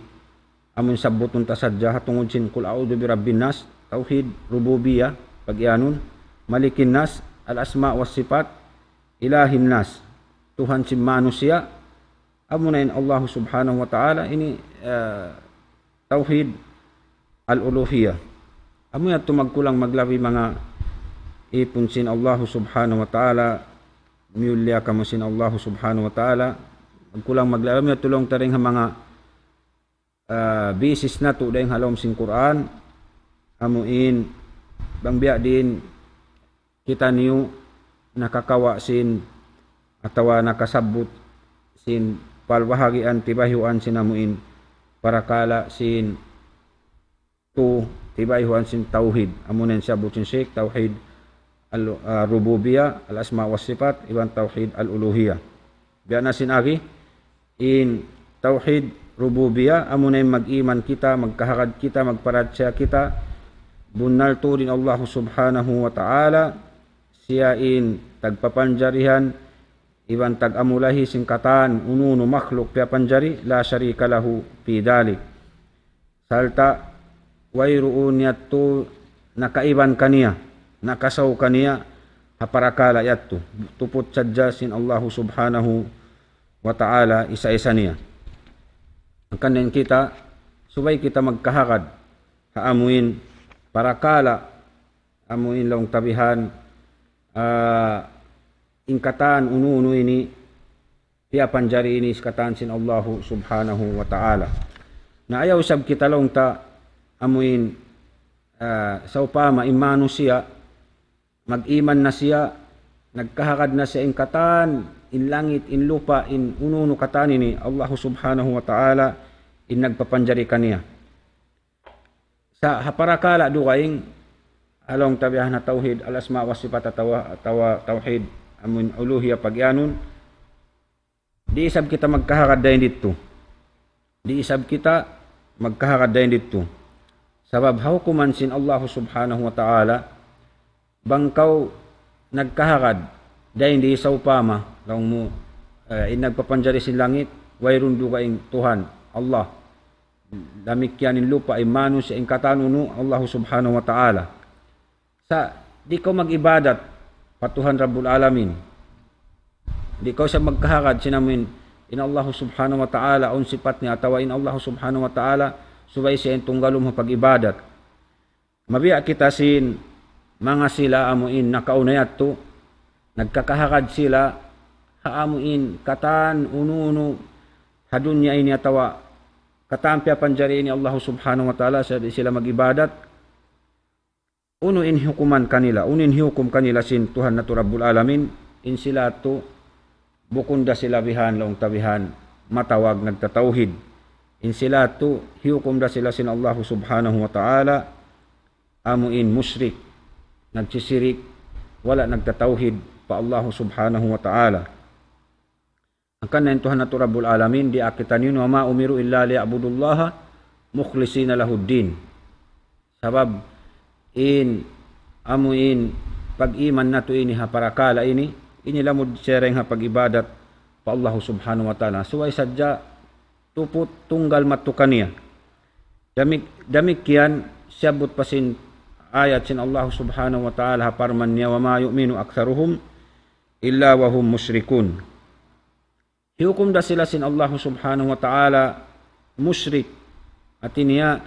amu in sabbutun ta sadja, ha tungud sin قل أعوذ برب الناس, tawhid rububiyah, pag-iyanun, Malikin Nas, al-asma wa sifat, Ilahin Nas, Tuhan sin manusiya', amuna in Allahu Subhanahu wa Ta'ala, ini, eh, tawhid al-uluhiyah. Amu yadtu magkulang maglabi manga ipun sin Allahu Subhanahu wa Ta'ala, miyulliya kamu sin Allahu Subhanahu wa Ta'ala, magkulang maglabi, amu yadtu laung ta dayn ha manga ah, basis natu' dayn ha lawm sin Qur'an, amu in bang biya' diin kitaniyu nakakawa' sin atawa nakasabbut sin palbahagian tibayhuan sin amu in parakala' sin tu tibayhuan sin tawhid. Amu na in sabbut sin Shaykh, tawhid al-, ah, rububiyah, al-asma wa sifat, iban tawhid al-uluhiyah. Biya' na sin agi, in tawhid rububiyah, amuna in mag-iman kita, magkahagad kita, magparachaya kita, bunnal tuud in Allahu Subhanahu wa Ta'ala, siya in tagpapanjarihan, iban tag-amulahi sin katan, unu-unu makhluk piyapanjari, لا شريك له في ذلك. Sarta' wayruun yadtu nakaiban kaniya, nakasaw kaniya, ha parakala' yadtu. Tuput sadja sin Allahu Subhanahu wa Ta'ala, isa-isa niya. Hangkan dayn kita, subay kita magkahagad ha amuin parakala', amuin laung ta bihan, ah, in katan unu-unu ini, piyapanjari ini sin katan sin Allahu Subhanahu wa Ta'ala. Na ayaw isab kita laung ta amuin, ah, sawpama in manusiya', mag-iman na siya, nagkahagad na siya in katan, in langit, in lupa', in unu-unu katan ini, Allahu Subhanahu wa Ta'ala in nagpapanjari kaniya. Sa' ha parakala' dugaing, ha laung ta bihan ha tawhid al-asma wa sifat atawa, atawa tawhid amun uluhiyah pag-iyanun, di' isab kita magkahagad dayn didtu. Di' isab kita magkahagad dayn didtu. Sabab ha hukuman sin Allahu Subhanahu wa Ta'ala, bang kaw nagkahagad dayn di sawpama, laung mu, eh, in nagpapanjari sin langit, wayruun dugaing Tuhan, Allah. Damikkiyan in lupa', in manusiya', in katan unu, Allahu Subhanahu wa Ta'ala. Sa' di' kaw mag-ibadat pa Tuhan Rabbul Alamin. Di' kaw sa magkahagad sin amuin, in Allahu Subhanahu wa Ta'ala, awn sipat niya atawa in Allahu Subhanahu wa Ta'ala, subay siya in tunggalun mu pag-ibadat. Mabiya' kita sin manga sila amuin nakauna yadtu, nagkakahagad sila ha amuin katan unu-unu ha dunya ini atawa katan piyapanjari ini Allahu Subhanahu wa Ta'ala, sa' di' sila mag-ibadat. Unu in hukuman kanila, unu in hukum kanila sin Tuhan natu' Rabbul Alamin, in sila tu bukun da sila bihan laung ta bihan matawag nagtatawhid. In sila tu hiyukum da sila sin Allahu Subhanahu wa Ta'ala, amuin mushrik, nagsisirik, wala' nagtatawhid pa Allahu Subhanahu wa Ta'ala. Hangkan na in Tuhan natu' Rabbul Alamin, diyaak kitaniyu, وما أمروا إلا ليعبدوا الله مخلصين له الدين. Sabab in, amuin pag-iman natu' ini ha parakala' ini, ini lamud siya dayn ha pag-ibadat pa Allahu Subhanahu wa Ta'ala. Subay sadja tuput tunggal matukan niya. Damik-, damikkiyan siyabbut pa sin ayat sin Allahu Subhanahu wa Ta'ala ha parman niya, وما يؤمن أكثرهم إلا وهم مشركون. Hiyukum da sila sin Allahu Subhanahu wa Ta'ala mushrik. Hati niya,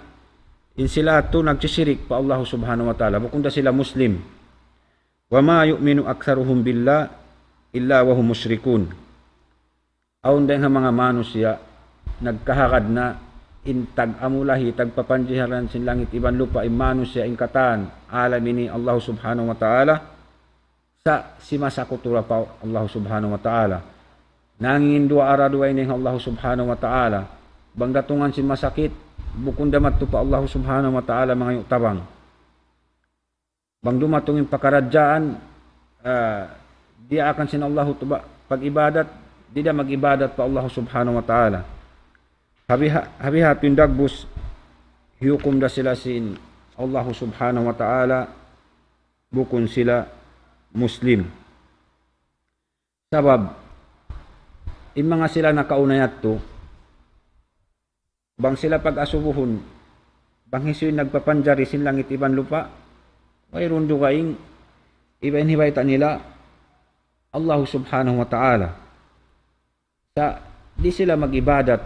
in sila tu nagsisirik pa Allahu Subhanahu wa Ta'ala. Bukun da sila Muslim. وما يؤمن أكثرهم بالله إلا وهم مشركون. Awn dayn ha manga manusiya', nagkahagad na in tag-amulahi, tagpapanjarihan sin langit iban lupa', in manusiya', in katan alam ini Allahu Subhanahu wa Ta'ala, sa' simasakutu da pa Allahu Subhanahu wa Ta'ala. Nanginduwaa da dugaing dayn ha Allahu Subhanahu wa Ta'ala. Bang datungan sin masakit, bukun da madtu pa Allahu Subhanahu wa Ta'ala mangayu' tabang. Bang dumatung in pakaradjaan, ah, diyaakan sin Allahu tuba-, pag-ibadat, di' da mag-ibadat pa Allahu Subhanahu wa Ta'ala. Habiha-, habiha tu in dagbus, hiyukum da sila sin Allahu Subhanahu wa Ta'ala, bukun sila Muslim. Sabab, in manga sila nakauna yadtu, bang sila pag-asubuhun, bang hisiyu in nagpapanjari sin langit iban lupa', wayruun dugaing, iban in hibayta' nila, Allahu Subhanahu wa Ta'ala. Sa' di' sila mag-ibadat.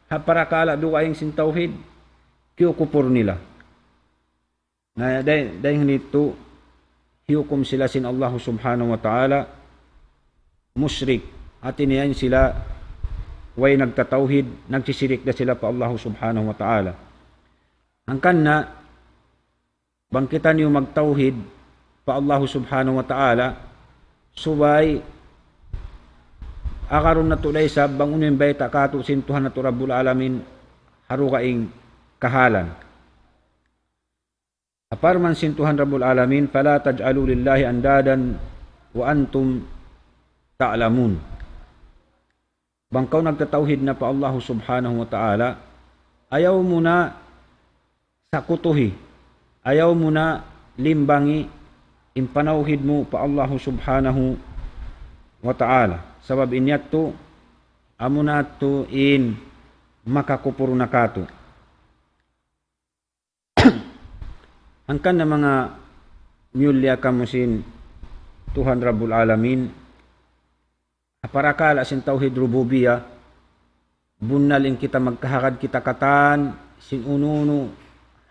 Ha parakala' dugaing sin tawhid, kiyukupur nila. Na, day-, dayn ha yadtu, hiyukum sila sin Allahu Subhanahu wa Ta'ala mushrik. Hati niya in sila way nagtatawhid, nagsisirik da sila pa Allahu Subhanahu wa Ta'ala. Hangkan na, bang kitaniyu magtawhid pa Allahu Subhanahu wa Ta'ala, subay agarun natu' da isab bang unu in bayta' kātu' sin Tuhan natu' Rabbul Alamin ha dugaing kahalan. Ha parman sin Tuhan Rabbul Alamin, فلا تجعلوا لله أندادا وأنتم تعلمون. Bang kaw nagtatawhid na pa Allahu Subhanahu wa Ta'ala, ayaw mu na sakutuhi, ayaw mu na limbangi in panawhid mu pa Allahu Subhanahu wa Ta'ala. Sabab in yadtu, amuna yadtu in makakupur na kātu'. Hangkan na manga miyulliya kamu sin Tuhan Rabbul Alamin, ha parakala' sin tawhid rububiyah, bunnal in kita magkahagad kita katan sin unu-unu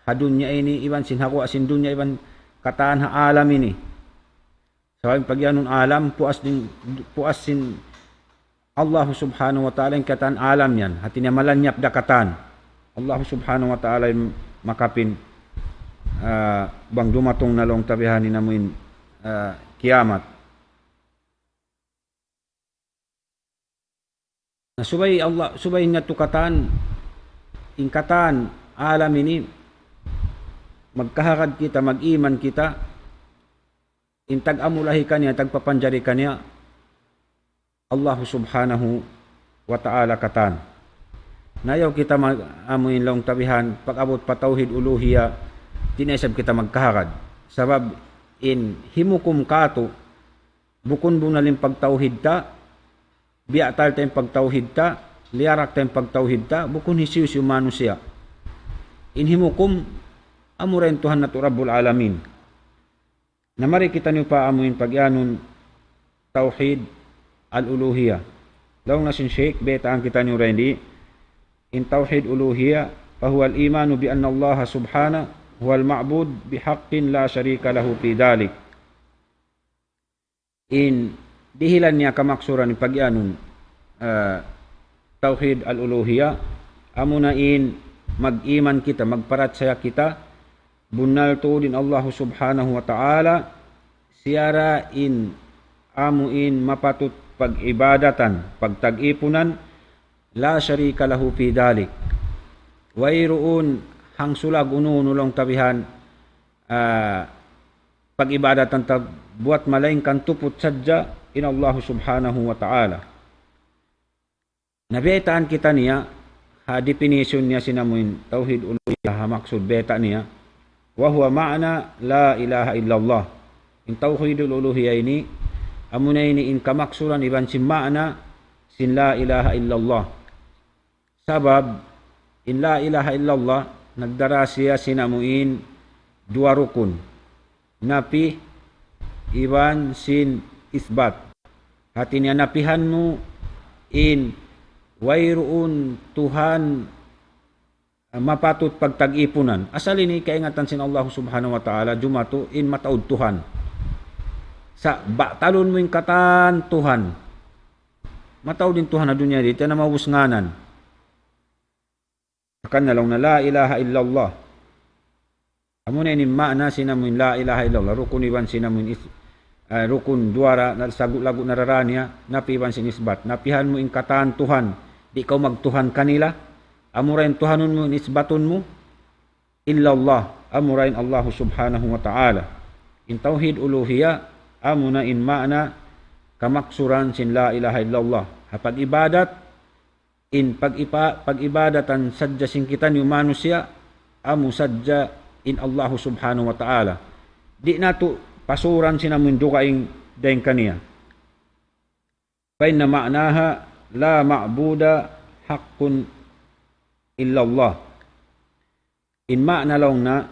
ha dunya ini, iban sin ha guwa' sin dunya, iban katan ha alam ini. Sabab in pagiyanun alam, puas sin, puas sin Allahu Subhanahu wa Ta'ala in katan alam yan. Hati niya malanyap da katan. Allahu Subhanahu wa Ta'ala in makapin, ah, bang dumatung na laung ta bihan in amuin, ah, kiyamat. Na subay Allah, subay in yadtu katan, in katan alam ini, magkahagad kita, mag-iman kita, in tag-amulahi kaniya, tagpapanjari kaniya, Allahu Subhanahu wa Ta'ala katan. Na ayaw kita mag-, amuin laung ta bihan, pag-abut pa tawhid uluhiyah, di' na isab kita magkahagad. Sabab in himukum kātu', bukun bunnal in pagtawhid ta, biya' tal ta in pagtawhid ta, liyarak ta in pagtawhid ta, bukun hisiyu-siyu manusiya'. In himukum, amura in Tuhan natu' Rabbul Alamin. Na mari kitaniyu pa amuin pagiyanun tawhid al-uluhiyah. Laung na sin Sheikh, baytaan kitaniyu dayn di, in tawhid uluhiyah, فهو الإيمان بأن الله سبحانه هو المعبود بحق لا شريك له في ذلك. In dihilan niya kamaksuran in pagiyanun, ah, tawhid al-uluhiyah, amuna in mag-iman kita, magparachaya kita, bunnal tuud in Allahu Subhanahu wa Ta'ala, siya ra in amuin mapatut pag-ibadatan, pagtag-ipunan, لا شريك له في ذلك. Wayruun hangsulag unu-unu laung ta bihan, ah, pag-ibadatan ta buwat malaingkan tuput sadja in Allahu Subhanahu wa Ta'ala. Na biyaytaan kitaniya, ha definition niya sin amuin tawhid uluhiyah, ha maksud bayta' niya, وهو معنى لا إله إلا الله. In tawhidul uluhiyah ini, Amuna ini in kamaksuran iban sin maana sin la ilaha illallah. Sabab, in la ilaha illallah, nagdara siya sin amuin duwa rukun. Napi iban sin isbat. Hati niya napihan mu in wayruun Tuhan mapatut pagtag-ipunan. Asal ini kaingatan sin Allah Subhanahu wa Ta'ala, jumatu in mataud Tuhan. Sa' batalun mu in katan Tuhan. Mataud in Tuhan ha dunya di', tiyan na maubus ngānan. Hangkan na laung na la ilaha illallah. Amuna ini maana sin amuin la ilaha illallah. Rukun iban sin amuin is-, ah, rukun duwa ra, na sagu-lagu na raraniya, napi iban sin isbat. Napihan mu in katan Tuhan. Di' kaw magtuhan kanila. Amura in tuhanun mu, in isbatun mu. Illallah. Amura in Allah Subhanahu wa Ta'ala. In tawhid uluhiyya, amuna in maana kamaksuran sin la ilaha illallah. Ha pag-ibadat, in pag-ipa-, pag-ibadatan sadja sin kitaniyu manusiya', amu sadja in Allahu Subhanahu wa Ta'ala. Di' natu' pasuran sin amuin dugaing dayn kaniya. فإن معناها لا معبود حق إلا الله. In maana laung na,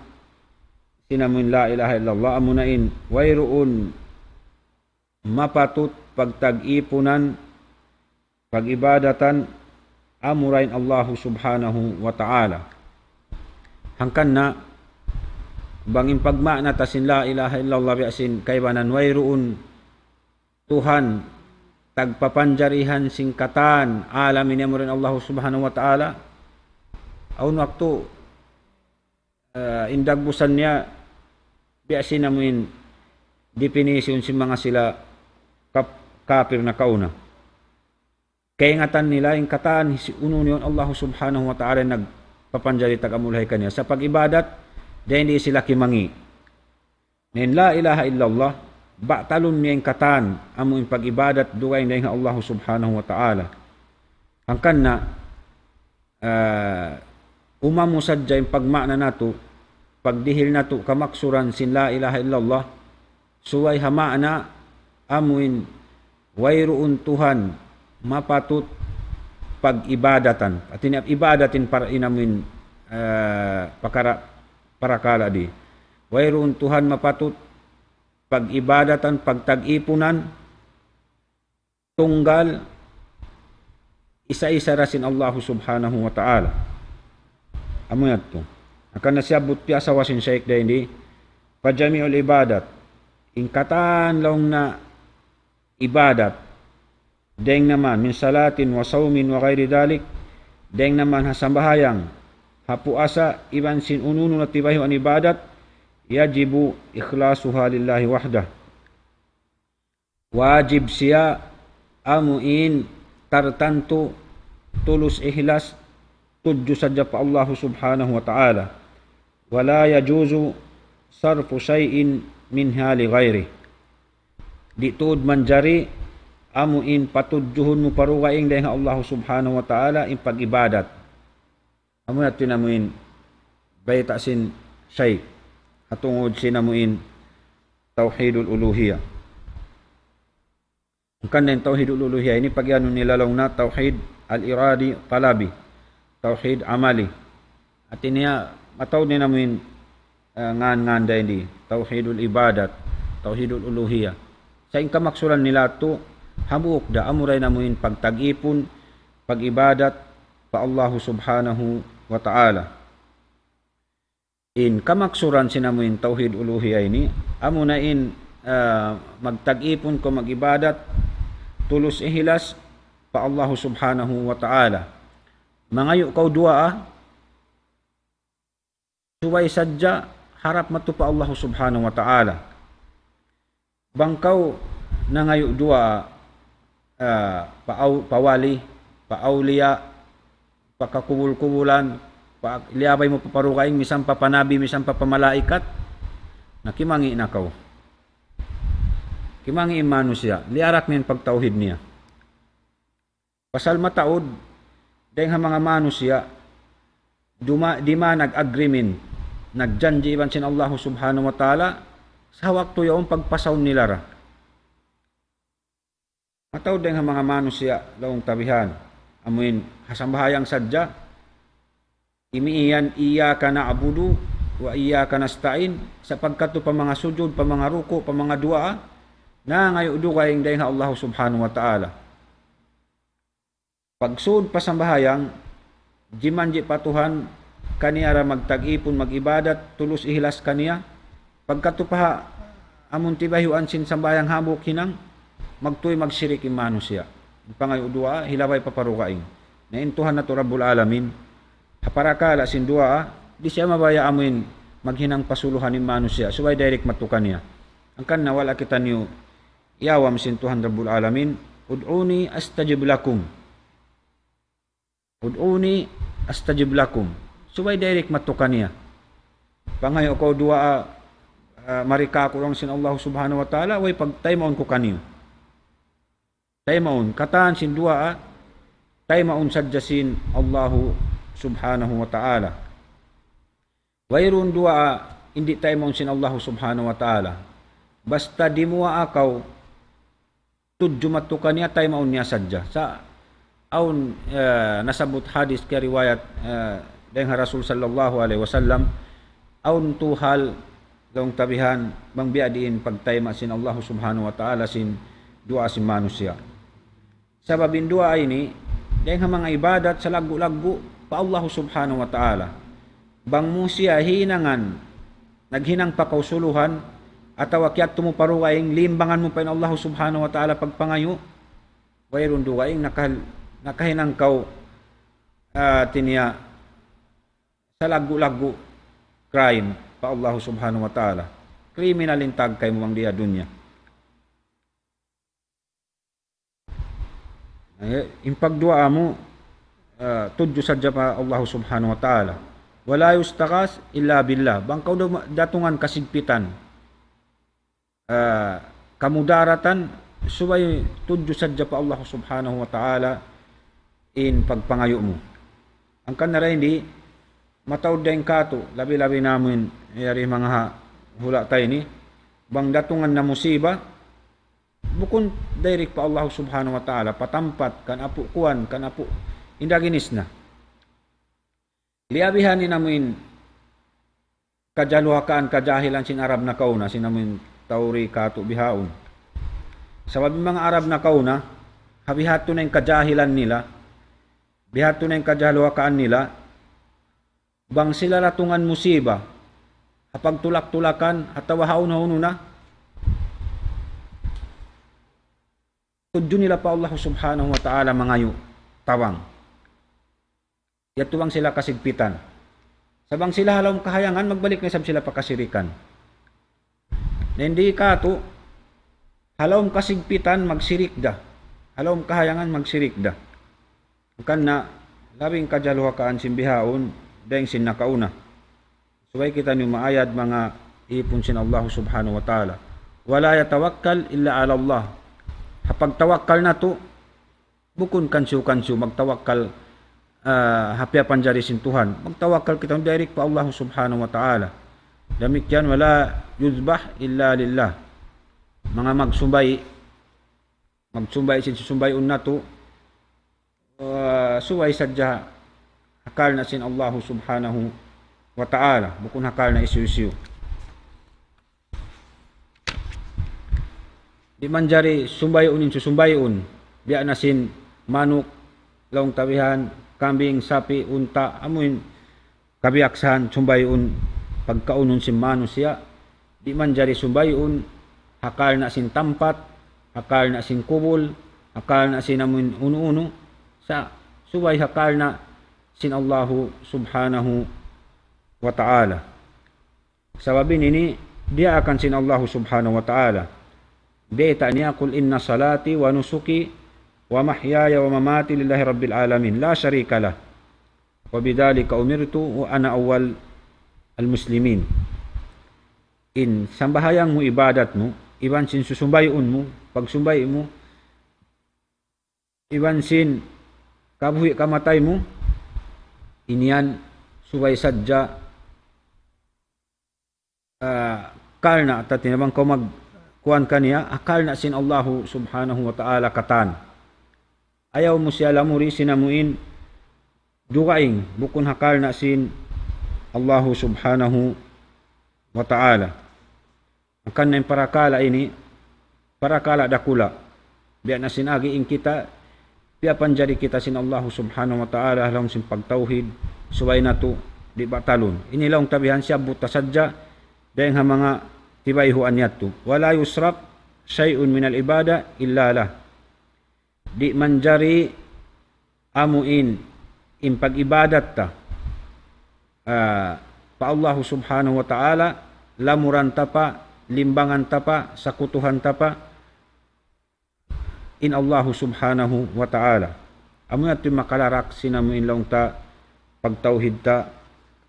sin amuin la ilaha illallah, amuna in, wayruun mapatut pagtag-ipunan, pag-ibadatan, amura in Allahu Subhanahu wa Ta'ala. Hangkan na, bang in pagmaana ta sin la ilaha illallah biya' sin kaibanan wayruun Tuhan, tagpapanjarihan sin katan, alam ini amura in Allahu Subhanahu wa Ta'ala. Awn waktu, ah, in dagbusan niya, biya' sin amuin definition sin manga sila kap-, kapir nakauna. Kaingatan nila in katan sin unu niya in Allahu Subhanahu wa Ta'ala nagpapanjari tag-amulhay kaniya. Sa' pag-ibadat, dayn di sila kimangi'. Na in la ilaha illallah, batalun niya in katan, amu in pag-ibadat, dugaing dayn ha Allahu Subhanahu wa Ta'ala. Hangkan na, ah, umamu sadja in pagmaana natu', pagdihil natu' kamaksuran sin la ilaha illallah, subay ha maana amuin wayruun Tuhan mapatut pag-ibadatan. Hati niya ibadatin para in amuin, ah, pakara-, parakala' di. Wayruun Tuhan mapatut pag-ibadatan, pagtag-ipunan, tunggal, isa-isa da sin Allahu Subhanahu wa Ta'ala. Amu yadtu. Hangkan na siyabbut piyaasawa sin Shaykh dayn di, فجميع العبادات, in katan laung na ibadat, dayng naman, من صلاة وصوم وغير ذلك, dayng naman ha sambahayang, ha puasa, iban sin unu-unu na tibayhuan ibadat, يجب إخلاصها لله وحده. Wajib siya amu in tartantu tulus ihlas tudju sadja pa Allahu Subhanahu wa Ta'ala. ولا يجوز صرف شيء منها لغيره. Di' tuud manjari amu in patudjuhun mu pa dugaing dayn ha Allahu Subhanahu wa Ta'ala in pag-ibadat. Amu yadtu in amu in bayta' sin Shaykh. Ha tungud sin amu in tawhidul uluhiyah. Hangkan na in tawhidul uluhiyah ini pag-iyanun nila laung na tawhid al-iradi talabi, tawhid amali. Hati niya, mataud in amu in, ah, ngan-ngan dayn di, tawhidul ibadat, tawhidul uluhiyah. Sa' in kamaksuran nila tu, hambuuk da, amura in amu in pagtag-ipun, pag-ibadat pa Allahu Subhanahu wa Ta'ala. In kamaksuran sin amu in tawhid uluhiyah ini, amuna in, ah, magtag-ipun kaw mag-ibadat, tulus ihlas pa Allahu Subhanahu wa Ta'ala. Mangayu' kaw duwaa, subay sadja harap madtu pa Allahu Subhanahu wa Ta'ala. Bang kaw nangayu' duwaa, ah, pa aw-, pa wali, pa awliya, pa kakubul-kubulan, pa liyabay mu pa pa dugaing, misan pa pa nabi, misan pa pa malaikat, na kimangi' na kaw. Kimangi' in manusiya', liyarak niya in pagtawhid niya. Pasal mataud, dayng ha manga manusiya', duma-, di' man nag-agreement, nagjanji' iban sin Allahu Subhanahu wa Ta'ala, sa' waktu yaun pagpasaun nila ra. Mataud dayn ha manga manusiya' laung ta bihan. Amuin ha sambahayang sadja, imiyan إياك نعبد وإياك نستعين, sapagkat pa manga sujud, pa manga ruku', pa manga duwaa, nangayu' dugaing dayn ha Allah Subhanahu wa Ta'ala. Pagsud pa sambahayang, jimanji' pa Tuhan, kaniya ra magtag-ipun, mag-ibadat, tulus ihlas kaniya. Pagkatu pa ha, amun tibayhuan sin sambahayang hambuuk hinang, magtuy magsirik in manusiya'. Pangayu' duwaa, hilabay pa pa dugaing. Na in Tuhan natu' Rabbul Alamin, ha parakala' sin duwaa, di' siya mabaya' amuin maghinang pasuluhan in manusiya', subay direct madtu kaniya. Hangkan na wala' kitaniyu iyawam sin Tuhan Rabbul Alamin, ادعوني أستجب لكم. ادعوني أستجب لكم. Subay direct madtu kaniya. Pangayu' kaw duwaa, ah, mari kāku' laung sin Allah Subhanahu wa Ta'ala, way pagtaymaun ku kaniyu. Taymaun, katan sin duwaa, taymaun sadja sin Allah Subhanahu wa Ta'ala. Wayruun duwaa, di' taymaun sin Allah Subhanahu wa Ta'ala. Basta dimuwaa kaw, tudju madtu kaniya, taymaun niya sadja. Sa' awn, eh, nasabbut hadis kiyariwayat, eh, dayn ha Rasul sallallahu alayhi wasallam, awn tū hal laung ta bihan, bang biya' diin pagtayma' sin Allah Subhanahu wa Ta'ala sin duwaa sin manusiya'. Sabab in duwaa ini, dayn ha manga ibadat salaggu'-laggu' pa Allah Subhanahu wa Ta'ala. Bang mu siya hinangan, naghinang pa kaw suluhan, atawa kiyadtu mu pa dugaing, limbangan mu pa in Allah Subhanahu wa Ta'ala pagpangayu', wayruun dugaing, naka-, nakahinang kaw, ah, tiniya, salaggu'-laggu' crime pa Allah Subhanahu wa Ta'ala. Kriminal in tag kaymu bang di ha dunya. Eh, in pagduwaa mu, ah, tudju sadja pa Allah Subhanahu wa Ta'ala. ولا يستغاث إلا بالله. Bang kaw dum-, datungan kasigpitan, ah, kamudaratan, subay tudju sadja pa Allah Subhanahu wa Ta'ala in pagpangayu' mu. Hangkan na dayn di, mataud dayn kātu', labi-labi na amuin, yari manga ha, hula' ta ini, bang datungan na musiba, bukun direct pa Allah Subhanahu wa Ta'ala, pa tampat, kan apu' kuwan, kan apu', indaginis na. Liyabihan in amuin kajaluhakaan, kajahilan sin Arab nakauna, sin amuin tau di kātu' bihaun. Sabab in manga Arab nakauna, ha bihadtu na in kajahilan nila, bihadtu na in kajaluhakaan nila, bang sila datungan musiba, ha pagtulak-tulakan, atawa ha unu-unu na, tudju nila pa Allah Subhanahu wa Ta'ala mangayu' tabang. Yadtu bang sila kasigpitan. Sa' bang sila ha lawm kahayangan, magbalik na isab sila pa kasirikan. Na in di kātu', ha lawm kasigpitan, magsirik da. Ha lawm kahayangan, magsirik da. Hangkan na, labi in kajaluhakaan sin bihaun, dayn sin nakauna. Subay kitaniyu maayad manga ipun sin Allah Subhanahu wa Ta'ala. ولا يتوكل إلا على الله. Ha pagtawakkal natu', bukun kansiyu-kansiyu magtawakkal, ah, ha piyapanjari sin Tuhan. Magtawakkal kita direct pa Allah Subhanahu wa Ta'ala. Damikkiyan, ولا يذبح إلا لله. Manga magsumbay, magsumbay sin susumbayun natu', ah, subay sadja ha karna' sin Allah Subhanahu wa Ta'ala, bukun ha karna' hisiyu-siyu. Di' manjari sumbayun in susumbayun, biya' na sin manuk, laung ta bihan, kambing, sapi', unta', amuin kabiyaksahan sumbayun pagkaunun sin manusiya', di' manjari sumbayun ha karna' sin tampat, ha karna' sin kubul, ha karna' sin amuin unu-unu, sa' subay ha karna' sin Allahu Subhanahu wa Ta'ala. Sabab ini, ini diyaakan sin Allahu Subhanahu wa Ta'ala. Bayta' niya, قل إن صلاتي ونسكي ومحياي ومماتي لله رب العالمين لا شريك له وبذلك أمرت وأنا أول المسلمين. In sambahayang mu, ibadat mu, iban sin susumbayun mu, pagsumbay mu, iban sin kabuhi' kamatay mu, in yan subay sadja, ah, karna' ta tinabang kaw mag-, kuwan kaniya, ha karna' sin Allahu Subhanahu wa Ta'ala katan. Ayaw mu siya lamuri sin amuin dugaing, bukun ha karna' sin Allahu Subhanahu wa Ta'ala. Hangkan na in parakala' ini, parakala' dakula'. Biya' na sin agi in kita, piyapanjari kita sin Allahu Subhanahu wa Ta'ala, ha lawm sin pagtawhid, subay natu' di' batalun. Ini laung ta bihan siyabbut ta sadja, dayng ha manga tibayhuan yadtu. ولا يصرف شيء من العبادة إلا له. Di' manjari amuin in pag-ibadat ta, ah, pa Allahu Subhanahu wa Ta'ala, lamuran ta pa, limbangan ta pa, sakutuhan ta pa, in Allahu Subhanahu wa Ta'ala. Amu yadtu in makalarak sin amuin laung ta pagtawhid ta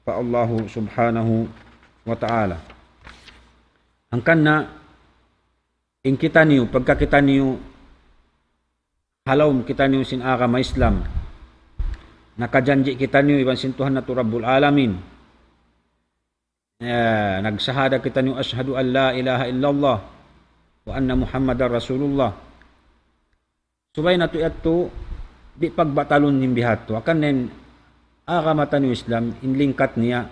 pa Allahu Subhanahu wa Ta'ala. Hangkan na in kitaniyu, pagka kitaniyu, ha lawm kitaniyu sin agama Islam, nakajanji' kitaniyu iban sin Tuhan natu' Rabbul Alamin. Eh, nagsahada kitaniyu, أشهد أن لا إله إلا الله وأن محمدا رسول الله. Subay natu' yadtu, di' pagbatalun in biha' yadtu. Hangkan in agama taniyu Islam, in lingkat niya,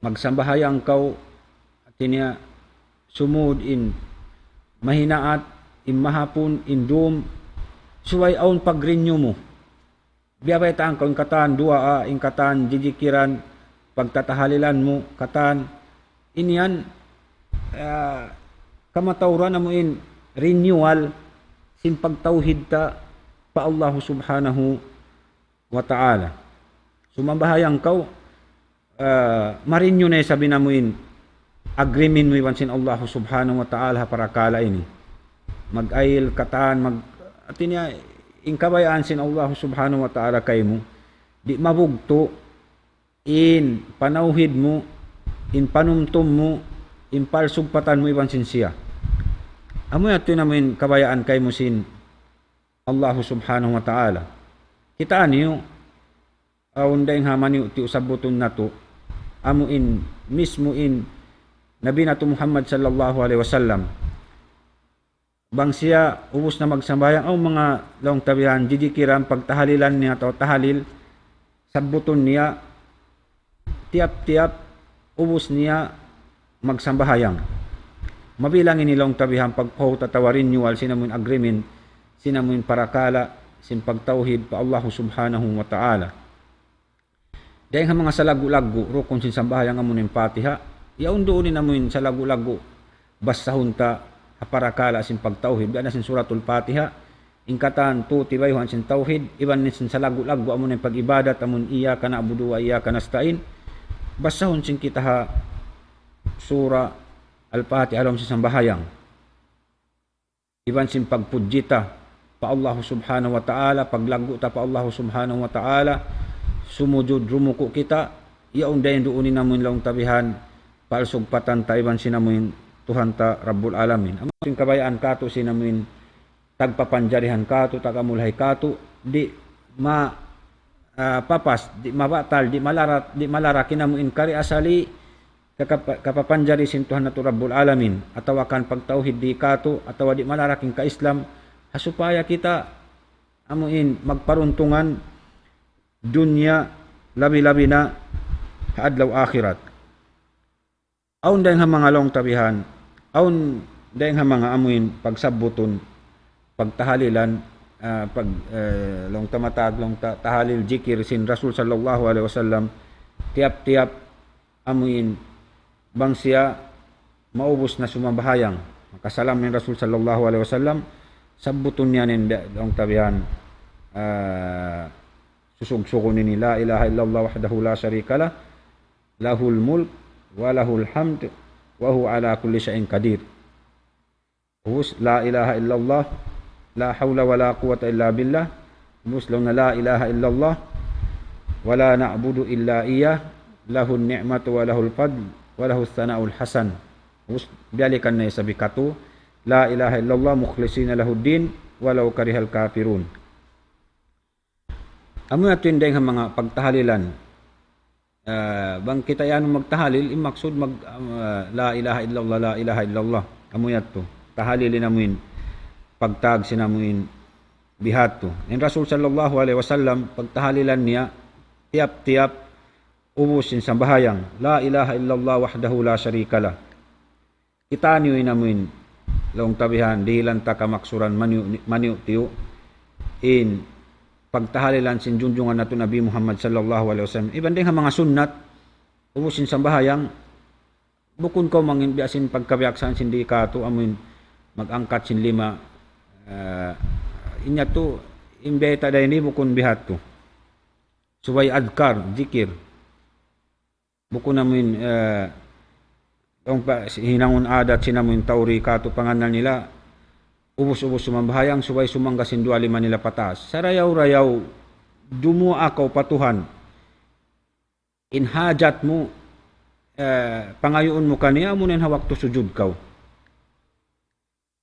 magsambahayang kaw, hati niya, sumud in mahinaat, in mahapun, in dum, subay awn pag-renew mu. Biya' baytaan kaw in katan duwaa, in katan jijikiran, pagtatahalilan mu, katan. Ini yan, ah, kamatauran amuin renewal sin pagtawhid ta pa Allahu Subhanahu wa Ta'ala. Sumambahayang kaw, ah, ma-renew na isab in amuin agreement mu iban sin Allahu Subhanahu wa Ta'ala ha parakala' ini. Mag-ayil katan, mag-, hati niya, in kabayaan sin Allahu Subhanahu wa Ta'ala kaymu, di' mabugtu' in panawhid mu, in panumtum mu, in palsugpatan mu iban sin siya. Amu yadtu in amuin kabayaan kaymu sin Allahu Subhanahu wa Ta'ala. Kitaa niyu, awn dayng ha maniyu' tiyu' sabbutun natu', amu in mismu in Nabi natu' Muhammad sallallahu alayhi wasallam. Bang siya ubus na magsambahayang, awn manga laung ta bihan, jijikiran, pagtahalilan niya atawa tahalil, sabbutun niya, tiyap-tiyap ubus niya magsambahayang. Mabilang ini laung ta bihan pagpahut atawa renewal sin amuin agreement, sin amuin parakala', sin pagtawhid pa Allahu Subhanahu wa Ta'ala. Dayng ha manga salaggu'-laggu' rukun sin sambahayang amu in Fatiha, yaun duun in amuin salaggu'-laggu' basahun ta ha parakala' sin pagtawhid, biya' na sin Suratul Fatiha, in katan tū tibayhuan sin tawhid, iban sin salaggu'-laggu' amu in pag-ibadat, amu in إياك نعبد وإياك نستعين. Basahun sin kita ha Surah Al-Fatiha ha lawm sin sambahayang. Iban sin pagpudji ta pa Allahu Subhanahu wa Ta'ala, paglaggu' ta pa Allahu Subhanahu wa Ta'ala, sumujud rumuku' kita, yaun dayn duun in amuin laung ta bihan, palsugpatan ta iban sin amuin Tuhan ta Rabbul Alamin. Amu in kabayaan katu' sin amuin tagpapanjarihan katu', tagamulhay katu', di' ma-, ah, papas, di' mabatal, di' malarat, di' malarak in amuin kari asali, kakapa-, kapapanjari sin Tuhan natu' Rabbul Alamin, atawa kan pagtawhid di' katu', atawa di' malarak in ka-Islam, ha supaya kita amuin magparuntungan dunya labi-labi na ha adlaw akhirat. Awn dayng ha manga laung ta bihan, awn dayng ha manga amuin pagsabbutun, pagtahalilan, ah, pag, eh, laung ta matag, laung ta, tahalil, jikir sin Rasul sallallahu alayhi wasallam, tiyap-tiyap amuin bang siya maubus na sumambahayang, makasalam in Rasul sallallahu alayhi wasallam, sabbutun niya in biya' laung ta bihan, ah, susugsugun ini, لا إله إلا الله وحده لا شريك له، له الملك وله الحمد وهو على كل شيء قدير. Ubus, لا إله إلا الله، لا حول ولا قوة إلا بالله. Ubus, laung niya, لا إله إلا الله، ولا نعبد إلا إياه، له النعمة وله الفضل وله الثناء الحسن. Ubus, biyalikan niya isab hikatu, لا إله إلا الله مخلصين له الدين ولو كره الكافرون. Amu yadtu in dayng ha manga pagtahalilan. Ah, bang kita yan magtahalil, in maksud mag, ah, لا إله إلا الله، لا إله إلا الله. Amu yadtu. tahalil in amuin pagtag sin amuin bihadtu. In Rasul sallallahu alayhi wasallam, pagtahalilan niya, tiyap-tiyap ubus sin sambahayang, لا إله إلا الله وحده لا شريك له. Kitaniyu in amuin, laung ta bihan, dihilan ta kamaksuran maniyu', maniyu'-tiyu', in pagtahalilan sin junjungan natu' Nabi Muhammad sallallahu alayhi wasallam. Iban dayn ha manga sunnat, ubus sin sambahayang, bukun kaw mangin biya' sin pagkabiyaksahan sin di' katu', amuin mag-angkat sin lima, ah, in yadtu, in bayta' dayn di bukun bihadtu. Subay adhkar, zikir. Bukun amuin, eh, laung pa, hinangun adat sin amuin tau di' katu' pangannal nila, ubus-ubus sumambahayang, subay sumangga sin duwa lima nila pataas. Sarayaw-rayaw, dumuwaa kaw pa Tuhan. In hajat mu, eh, pangayuun mu kaniya, amuna in ha waktu sujud kaw.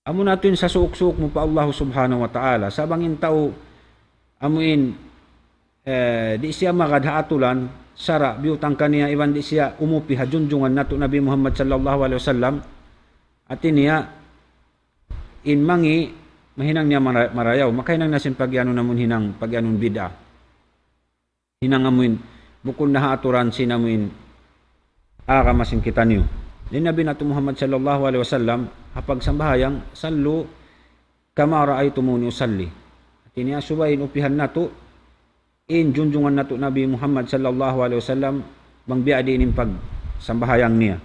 Amuna tuud in sasuuk-suuk mu pa Allah subhanahu wa ta'ala. Sa' bang in tau, amuin, eh, di' siya magad ha atulan, sara', biyutang kaniya, iban di' siya umupi ha junjungan natu' Nabi Muhammad sallallahu alayhi wasallam. Hati niya, in mangi', mahinang niya mara-, marayaw, makahinang na sin pag-iyanun namun hinang, pag-iyanun bid'ah. Hinang amuin, bukun na ha aturan sin amuin agama sin kitaniyu. Laung Nabi natu' Muhammad sallallahu alayhi wasallam, ha pagsambahayang, صلوا كما رأيتموني أصلي. Hati niya, subay in upihan natu', in junjungan natu' Nabi Muhammad sallallahu alayhi wasallam, bang biya' diin in pagsambahayang niya.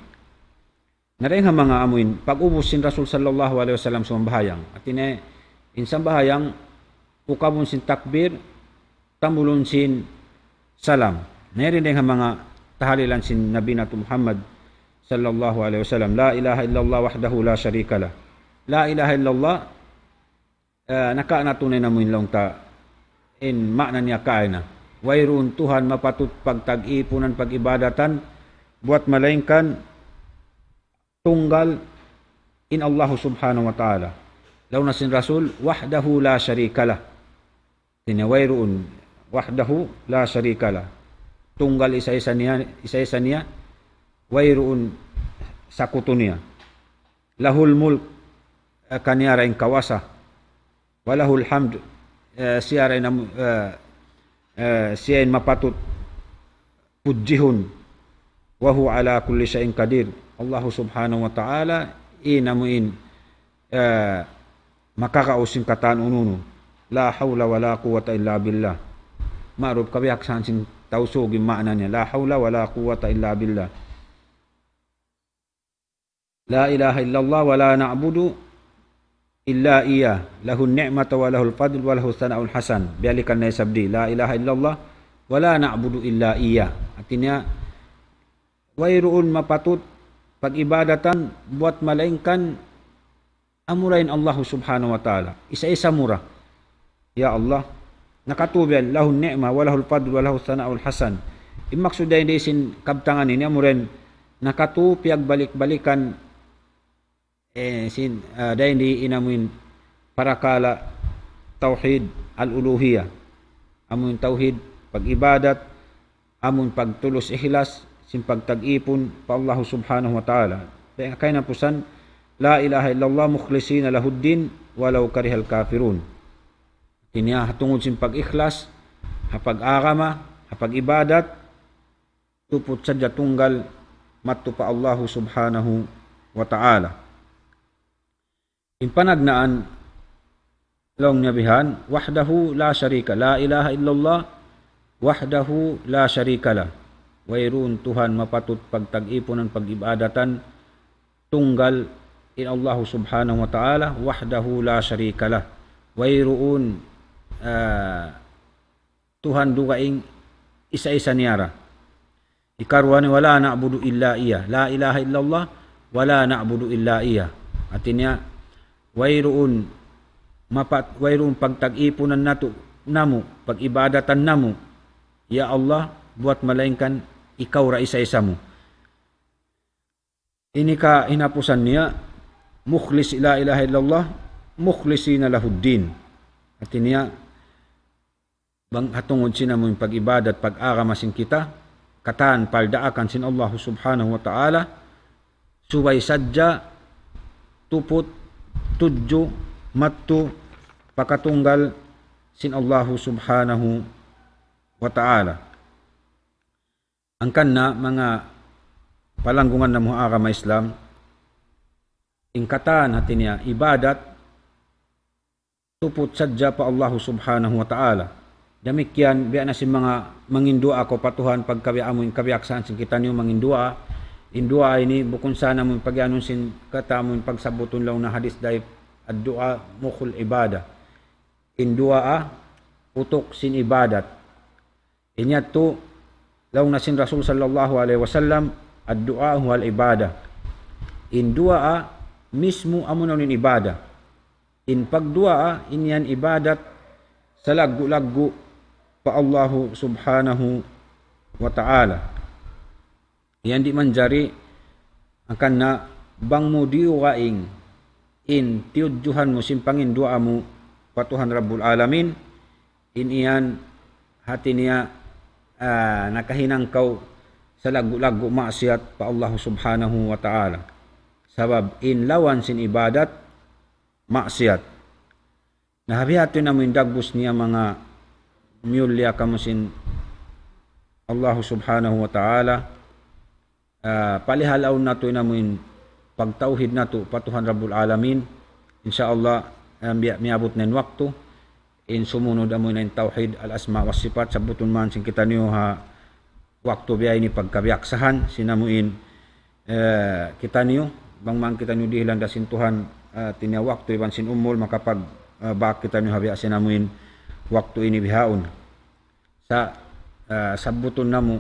Na dayn ha manga amuin, pag-ubus sin Rasul sallallahu alayhi wasallam sumambahayang. Hati niya, in sambahayang, ukabun sin takbir, tambulun sin salam. Na yari dayn ha manga tahalilan sin Nabi natu' Muhammad sallallahu alayhi wasallam. لا إله إلا الله وحده لا شريك له. La ilaha illallah, eh, naka na tunay na mu in laung ta, in maana niya kaina. Wayruun Tuhan mapatut pagtag-ipunan, pag-ibadatan, buwat malaingkan tunggal in Allah subhanahu wa ta'ala. Laung na sin Rasul, وحده لا شريك له. Hati niya wayruun, وحده لا شريك له. Tunggal isa-isa niya, isa-isa niya, wayruun sakutu niya. له الملك, eh, kaniya ra in kawasa. وله الحمد, eh, siya ra in amu-, eh, eh, siya in mapatut pudjihun. وهو على كل شيء قدير. Allah subhanahu wa ta'ala, in amuin, eh, makakaus sin katan unu-unu. لا حول ولا قوة إلا بالله. Ma'ruf kabiyaksahan sin Tausug in maana niya. لا حول ولا قوة إلا بالله. لا إله إلا الله ولا نعبد إلا إياه له النعمة وله الفضل وله الثناء الحسن. Biyalikan na isab di. لا إله إلا الله ولا نعبد إلا إياه. Hati niya, wayruun mapatut pag-ibadatan buwat malaingkan amura in Allah subhanahu wa ta'ala. Isa-isa mura. Ya Allah, nakatu biya' له النعمة وله الفضل وله الثناء الحسن. In maksud dayn di sin kabtangan ini, amura in nakatu piyagbalik-balikan, eh, sin, ah, dayn di in amuin parakala' tawhid al-uluhiyah. Amuin tawhid pag-ibadat, amun pagtulus ikhlas, sin pagtag-ipun pa Allah subhanahu wa ta'ala. Dayn ha kahinapusan, لا إله إلا الله مخلصين له الدين ولو كره الكافرون. Hati niya ha tungud sin pag-ikhlas, ha pag-agama, ha pag-ibadat, tuput sadja tunggal madtu pa Allah subhanahu wa ta'ala. In panagnaan laung niya bihan, وحده لا شريك, لا إله إلا الله وحده لا شريك له. Wayruun Tuhan mapatut pagtag-ipunan, pag-ibadatan, tunggal in Allah subhanahu wa ta'ala, وحده لا شريك له. Wayruun, ah, Tuhan dugaing isa-isa niya ra. Ikaruwa niya, ولا نعبد إلا إياه. لا إله إلا الله ولا نعبد إلا إياه. Hati niya, wayruun mapat-, wayruun pagtag-ipunan natu', namu', pag-ibadatan namu', ya Allah, buwat malaingkan ikaw ra isa-isa mu. Ini kahinapusan niya, مخلص, لا إله إلا الله مخلصين له الدين. Hati niya, bang ha tungud sin amuin pag-ibadat, pag-agama sin kita, katan paldaakan sin Allah subhanahu wa ta'ala, subay sadja tuput tudju, mattu, pakatunggal sin Allahu Subhanahu wa Ta'ala. Hangkan na manga palanggungan namu' ha agama Islam, in katan hati niya ibadat, tuput sadja pa Allahu Subhanahu wa Ta'ala. Damikkiyan, biya' na sin manga manginduwaa kaw pa Tuhan, pagka biya' amu in kabiyaksahan sin kitaniyu manginduwaa. In duwaa ini, bukun sa amu in pagiyanun sin katan amu in pagsabbutun laung na hadis daif, الدعاء مخ العبادة. In duwaa, utuk sin ibadat. In yadtu, laung na sin Rasul sallallahu alayhi wasallam, الدعاء هو العبادة. In duwaa mismu amu na in ibadat. In pagduwaa, in yan ibadat salaggu'-laggu' pa Allahu Subhanahu wa Ta'ala. Yan di' manjari, hangkan na bang mu diyugaing in tiyudjuhan mu sin panginduwaa mu pa Tuhan Rabbul Alamin, in yan hati niya, ah, nakahinang kaw salaggu'-laggu' maksiyat pa Allahu Subhanahu wa Ta'ala. Sabab in lawan sin ibadat, maksiyat. Na ha biya' ha yan amu in dagbus niya manga miyulliya kamu sin Allahu Subhanahu wa Ta'ala. Ah, palihalaun natu' in amu in pagtawhid natu' pa Tuhan Rabbul Alamin. Insya Allah, ah, biya' miyabut na in waktu. In sumunud amu in tawhid al-asma wa sifat, sabbutun man sin kitaniyu ha waktu biya' ini pagkabiyaksahan, sin amu in, eh, kitaniyu, bang man kitaniyu dihilan da sin Tuhan, eh, hati niya waktu iban sin umul, makapag, eh, bak kitaniyu ha biya' sin amu in waktu ini bihaun. Sa', eh, sabbutun namu',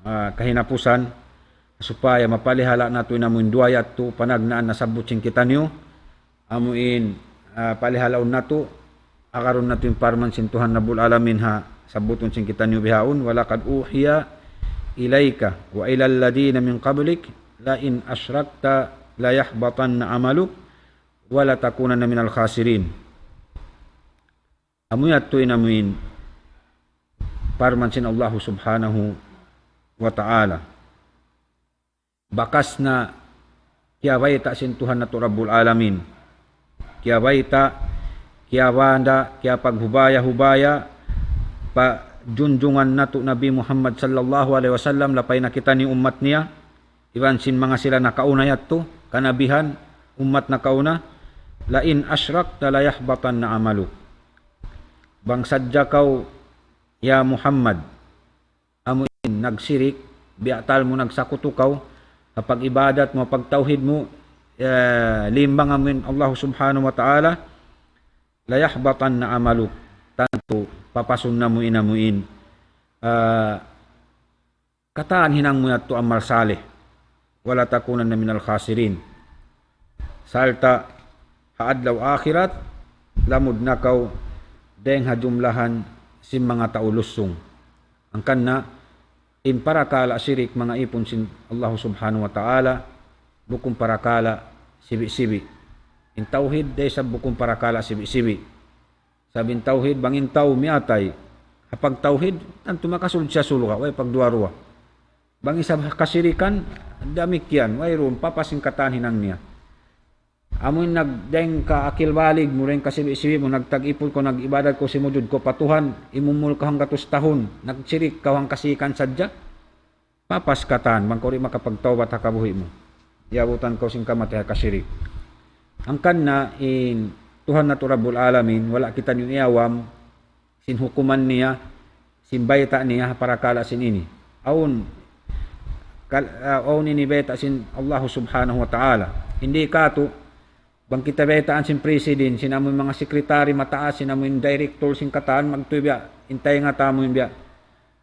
eh, kahinapusan, supaya mapalihala' natu' in amu in duwa yadtu, panagnaan nasabbut sin kitaniyu, amu in, ah, palihalaun natu', agarun natu' in parman sin Tuhan Rabbul Alamin ha, sabbutun sin kitaniyu bihaun, ولقد أوحي إليك وإلى الذين من قبلك لئن أشركت ليحبطن عملك ولتكونن من الخاسرين. Amu yadtu in amu in parman sin Allahu Subhanahu wa Ta'ala. Bakas na kiyabayta' sin Tuhan natu' Rabbul Alamin. Kiyabayta', kiyabanda, kiyapaghubaya-hubaya pa junjungan natu' Nabi Muhammad sallallahu alayhi wasallam, lapay na kitaniyu ummat niya, iban sin manga sila nakauna yadtu, kanabihan, ummat nakauna, لئن أشركت ليحبطن عملك. Bang sadja kaw, ya Muhammad, amu in nagsirik, biya' tal mu nagsakutu kaw, ha pag-ibadat mu, pagtawhid mu, eh, limbang amu in Allah Subhanahu wa Ta'ala, ليحبطن عملك, tantu papasun na mu in amu in, eh, katan hinang mu yadtu amal salih. ولتكونن من الخاسرين. Sarta' ha adlaw akhirat, lamud na kaw dayng ha jumlahan sin manga tau lussung. Hangkan na in parakala' sirik manga ipun sin Allahu Subhanahu wa Ta'ala, bukun parakala' sibi'-sibi'. In tawhid, da isab bukun parakala' sibi'-sibi'. Sabab in tawhid, bang in tau miyatay ha pagtawhid, tantu makasud siya surga', way pagduwa-ruwa. Bang isab ha kasirikan, damikkiyan, wayruun, papas in katan hinang niya. Amu in nagdayn ka akil balig mu, dayn ka sibi'-sibi' mu, nagtag-ipun kaw, nag-ibadat kaw, simujud kaw pa Tuhan, imumul kaw hanggatus tahun, nagsirik kaw hangkasikan sadja. Papas katan, bang kaw di' makapagtawbat ha kabuhi' mu. Iyabutan kaw sin kamatay ha kasirik. Hangkan na in Tuhan natu' Rabbul Alamin, wala' kitaniyu iyawam sin hukuman niya, sin bayta' niya, ha parakala' sin ini. Awn, kal-, ah, awn ini bayta' sin Allahu Subhanahu wa Ta'ala. Di' katu', bang kita baytaan sin president, sin amu in manga secretary mataas, sin amu in director, sin katan, magtuy biya', in taynga ta amu in biya'.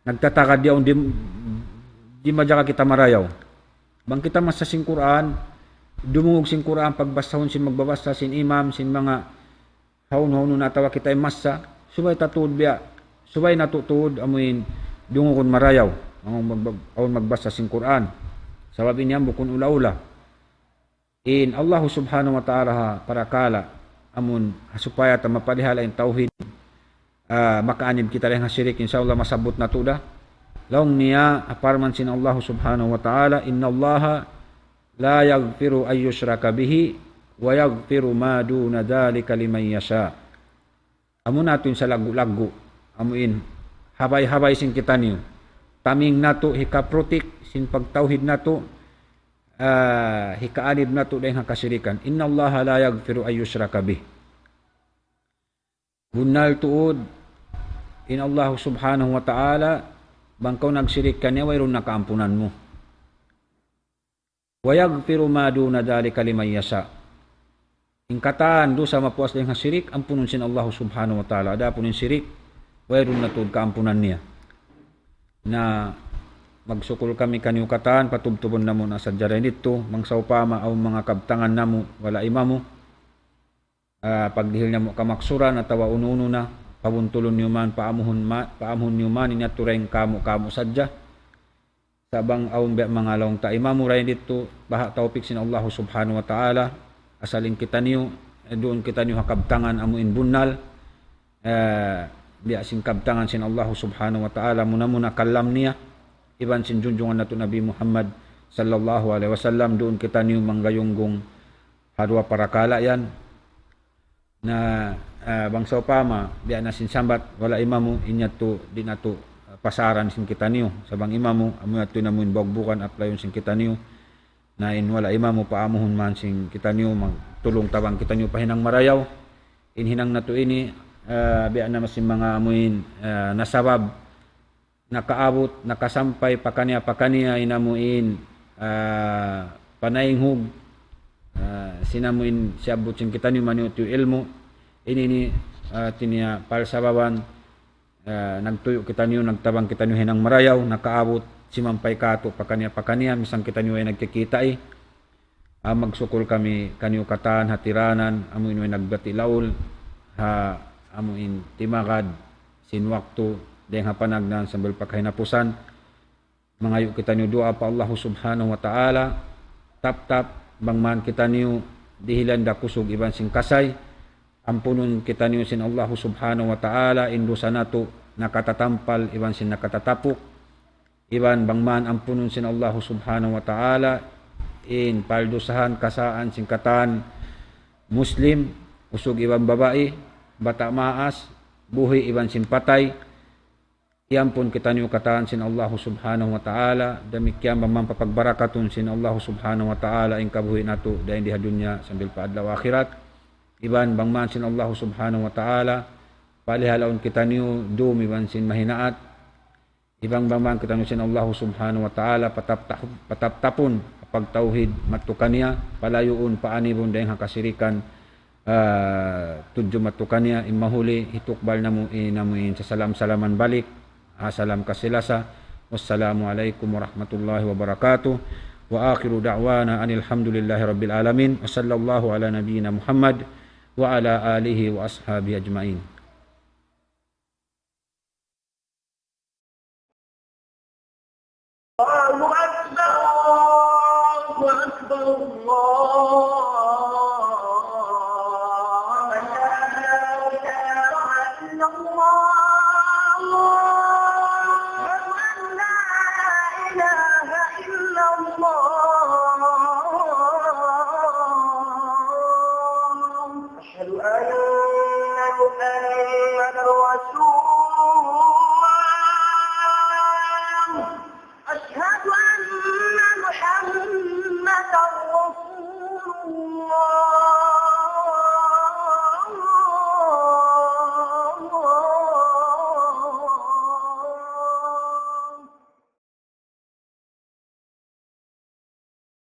Nagtatagad yaun, di', di' majaga kita marayaw. Bang kita massa sin Qur'an, dumungug sin Qur'an, pagbasahun sin magbabasa, sin imam, sin manga hawnu-hawnu na atawa kita in massa, subay ta tuud biya', subay natu' tuud amu in dungugun marayaw, amu mag-, awn magbasa sin Qur'an. Sabab in yan bukun ula-ula. In Allahu Subhanahu wa Ta'ala ha parakala', amun ha supaya ta mapalihala' in tawhid, ah, makaanib kita dayn ha sirik, insya Allah masabbut natu' da. Laung niya, ha parman sin Allahu Subhanahu wa Ta'ala, إن الله لا يغفر أن يشرك به ويغفر ما دون ذلك لمن يشاء. Amu na tuud in salaggu'-laggu', amu in habay-habay sin kitaniyu. Taming natu' hikaprotek sin pagtawhid natu', ah, hikaanib natu' dayn ha kasirikan. إن الله لا يغفر أن يشرك به. Bunnal tuud, in Allah Subhanahu wa Ta'ala, bang kaw nagsirik kaniya, wayruun na kaampunan mu. ويغفر ما دون ذلك لمن يشاء. In katan dusa mapuas dayn ha sirik, ampunun sin Allah Subhanahu wa Ta'ala. Adapun in sirik, wayruun na tuud kaampunan niya. Na magsukul kami kaniyu katan, patubtubun namu' na sadja dayn didtu, bang sawpama awn manga kabtangan namu', wala' imamu, ah, pagdihil namu' kamaksuran atawa unu-unu na, pabuntulun niyu man, paamuhun ma-, paamuhun niyu man, in yadtu dayn kāmu'-kāmu' sadja. Sa' bang awn biya' manga laung ta imamu dayn didtu, baha' tawpik sin Allah Subhanahu wa Ta'ala, asal in kitaniyu, eh, duun kitaniyu ha kabtangan amu in bunnal, eh, biya' sin kabtangan sin Allah Subhanahu wa Ta'ala, muna-muna kalam niya, iban sin junjungan natu' Nabi Muhammad sallallahu alayhi wasallam, duun kitaniyu manggayunggung ha duwa parakala' yan. Na, ah, bang sawpama, biya' na sin sambat, wala' imamu, in yadtu, di' natu', ah, pasaran sin kitaniyu. Sa' bang imamu, amu yadtu in amu in bugbugan, applyun sin kitaniyu. Na in wala' imamu, paamuhun man sin kitaniyu, magtulung-tabang kitaniyu pa hinang marayaw. In hinang natu' ini, ah, biya' na sin manga amu in, ah, nasabab nakaabut, nakasampay pakaniya-pakaniya in amu in, ah, panaynghug, ah, sin amu in siyabbut sin kitaniyu maniyutiyu ilmu'. Ini ini, ah, hati niya palsababan, ah, nagtuyu' kitaniyu, nagtabang kitaniyu hinang marayaw, nakaabut, simampay kātu' pakaniya-pakaniya, misan kitaniyu way nagkikita'. Ah, magsukul kami kaniyu katan, hatiranan, amu in way nagbati' laul, ha, amu in timagad sin waktu, dayng ha panagnaan sambil pa kahinapusan. Mangayu' kitaniyu duwaa pa Allahu Subhanahu wa Ta'ala, tap-tap, bang man kitaniyu dihilan da kusug iban sin kasay, ampunun kitaniyu sin Allahu Subhanahu wa Ta'ala, in dusa natu' nakatatampal iban sin nakatatapuk, iban bang man ampunun sin Allahu Subhanahu wa Ta'ala in paldusahan kasaan sin katan Muslim, usug iban babai, bata' maas, buhi' iban sin patay. Iyampun kitaniyu katan sin Allahu Subhanahu wa Ta'ala, damikkiyan bang man papagbarakatun sin Allahu Subhanahu wa Ta'ala in kabuhi' natu' dayn di ha dunya sambil pa adlaw akhirat. Iban bang man sin Allahu Subhanahu wa Ta'ala, palihalaun kitaniyu dum iban sin mahinaat. Iban bang man kitaniyu sin Allahu Subhanahu wa Ta'ala, pataptah-, pataptapun pagtawhid madtu kaniya, palayuun, paanibun dayng ha kasirikan, ah, tudju madtu kaniya, in mahuli, hitukbal namu' in amu in sasalam-salaman balik, ah, salam kasi-lasa. Wassalamu alaykum warahmatullahi wabarakatuh. وآخر دعوانا أن الحمد لله رب العالمين. وصلى الله على نبينا محمد وعلى آله وأصحابه أجمعين. الله أكبر، الله أكبر، الله أكبر. لا إله إلا الله.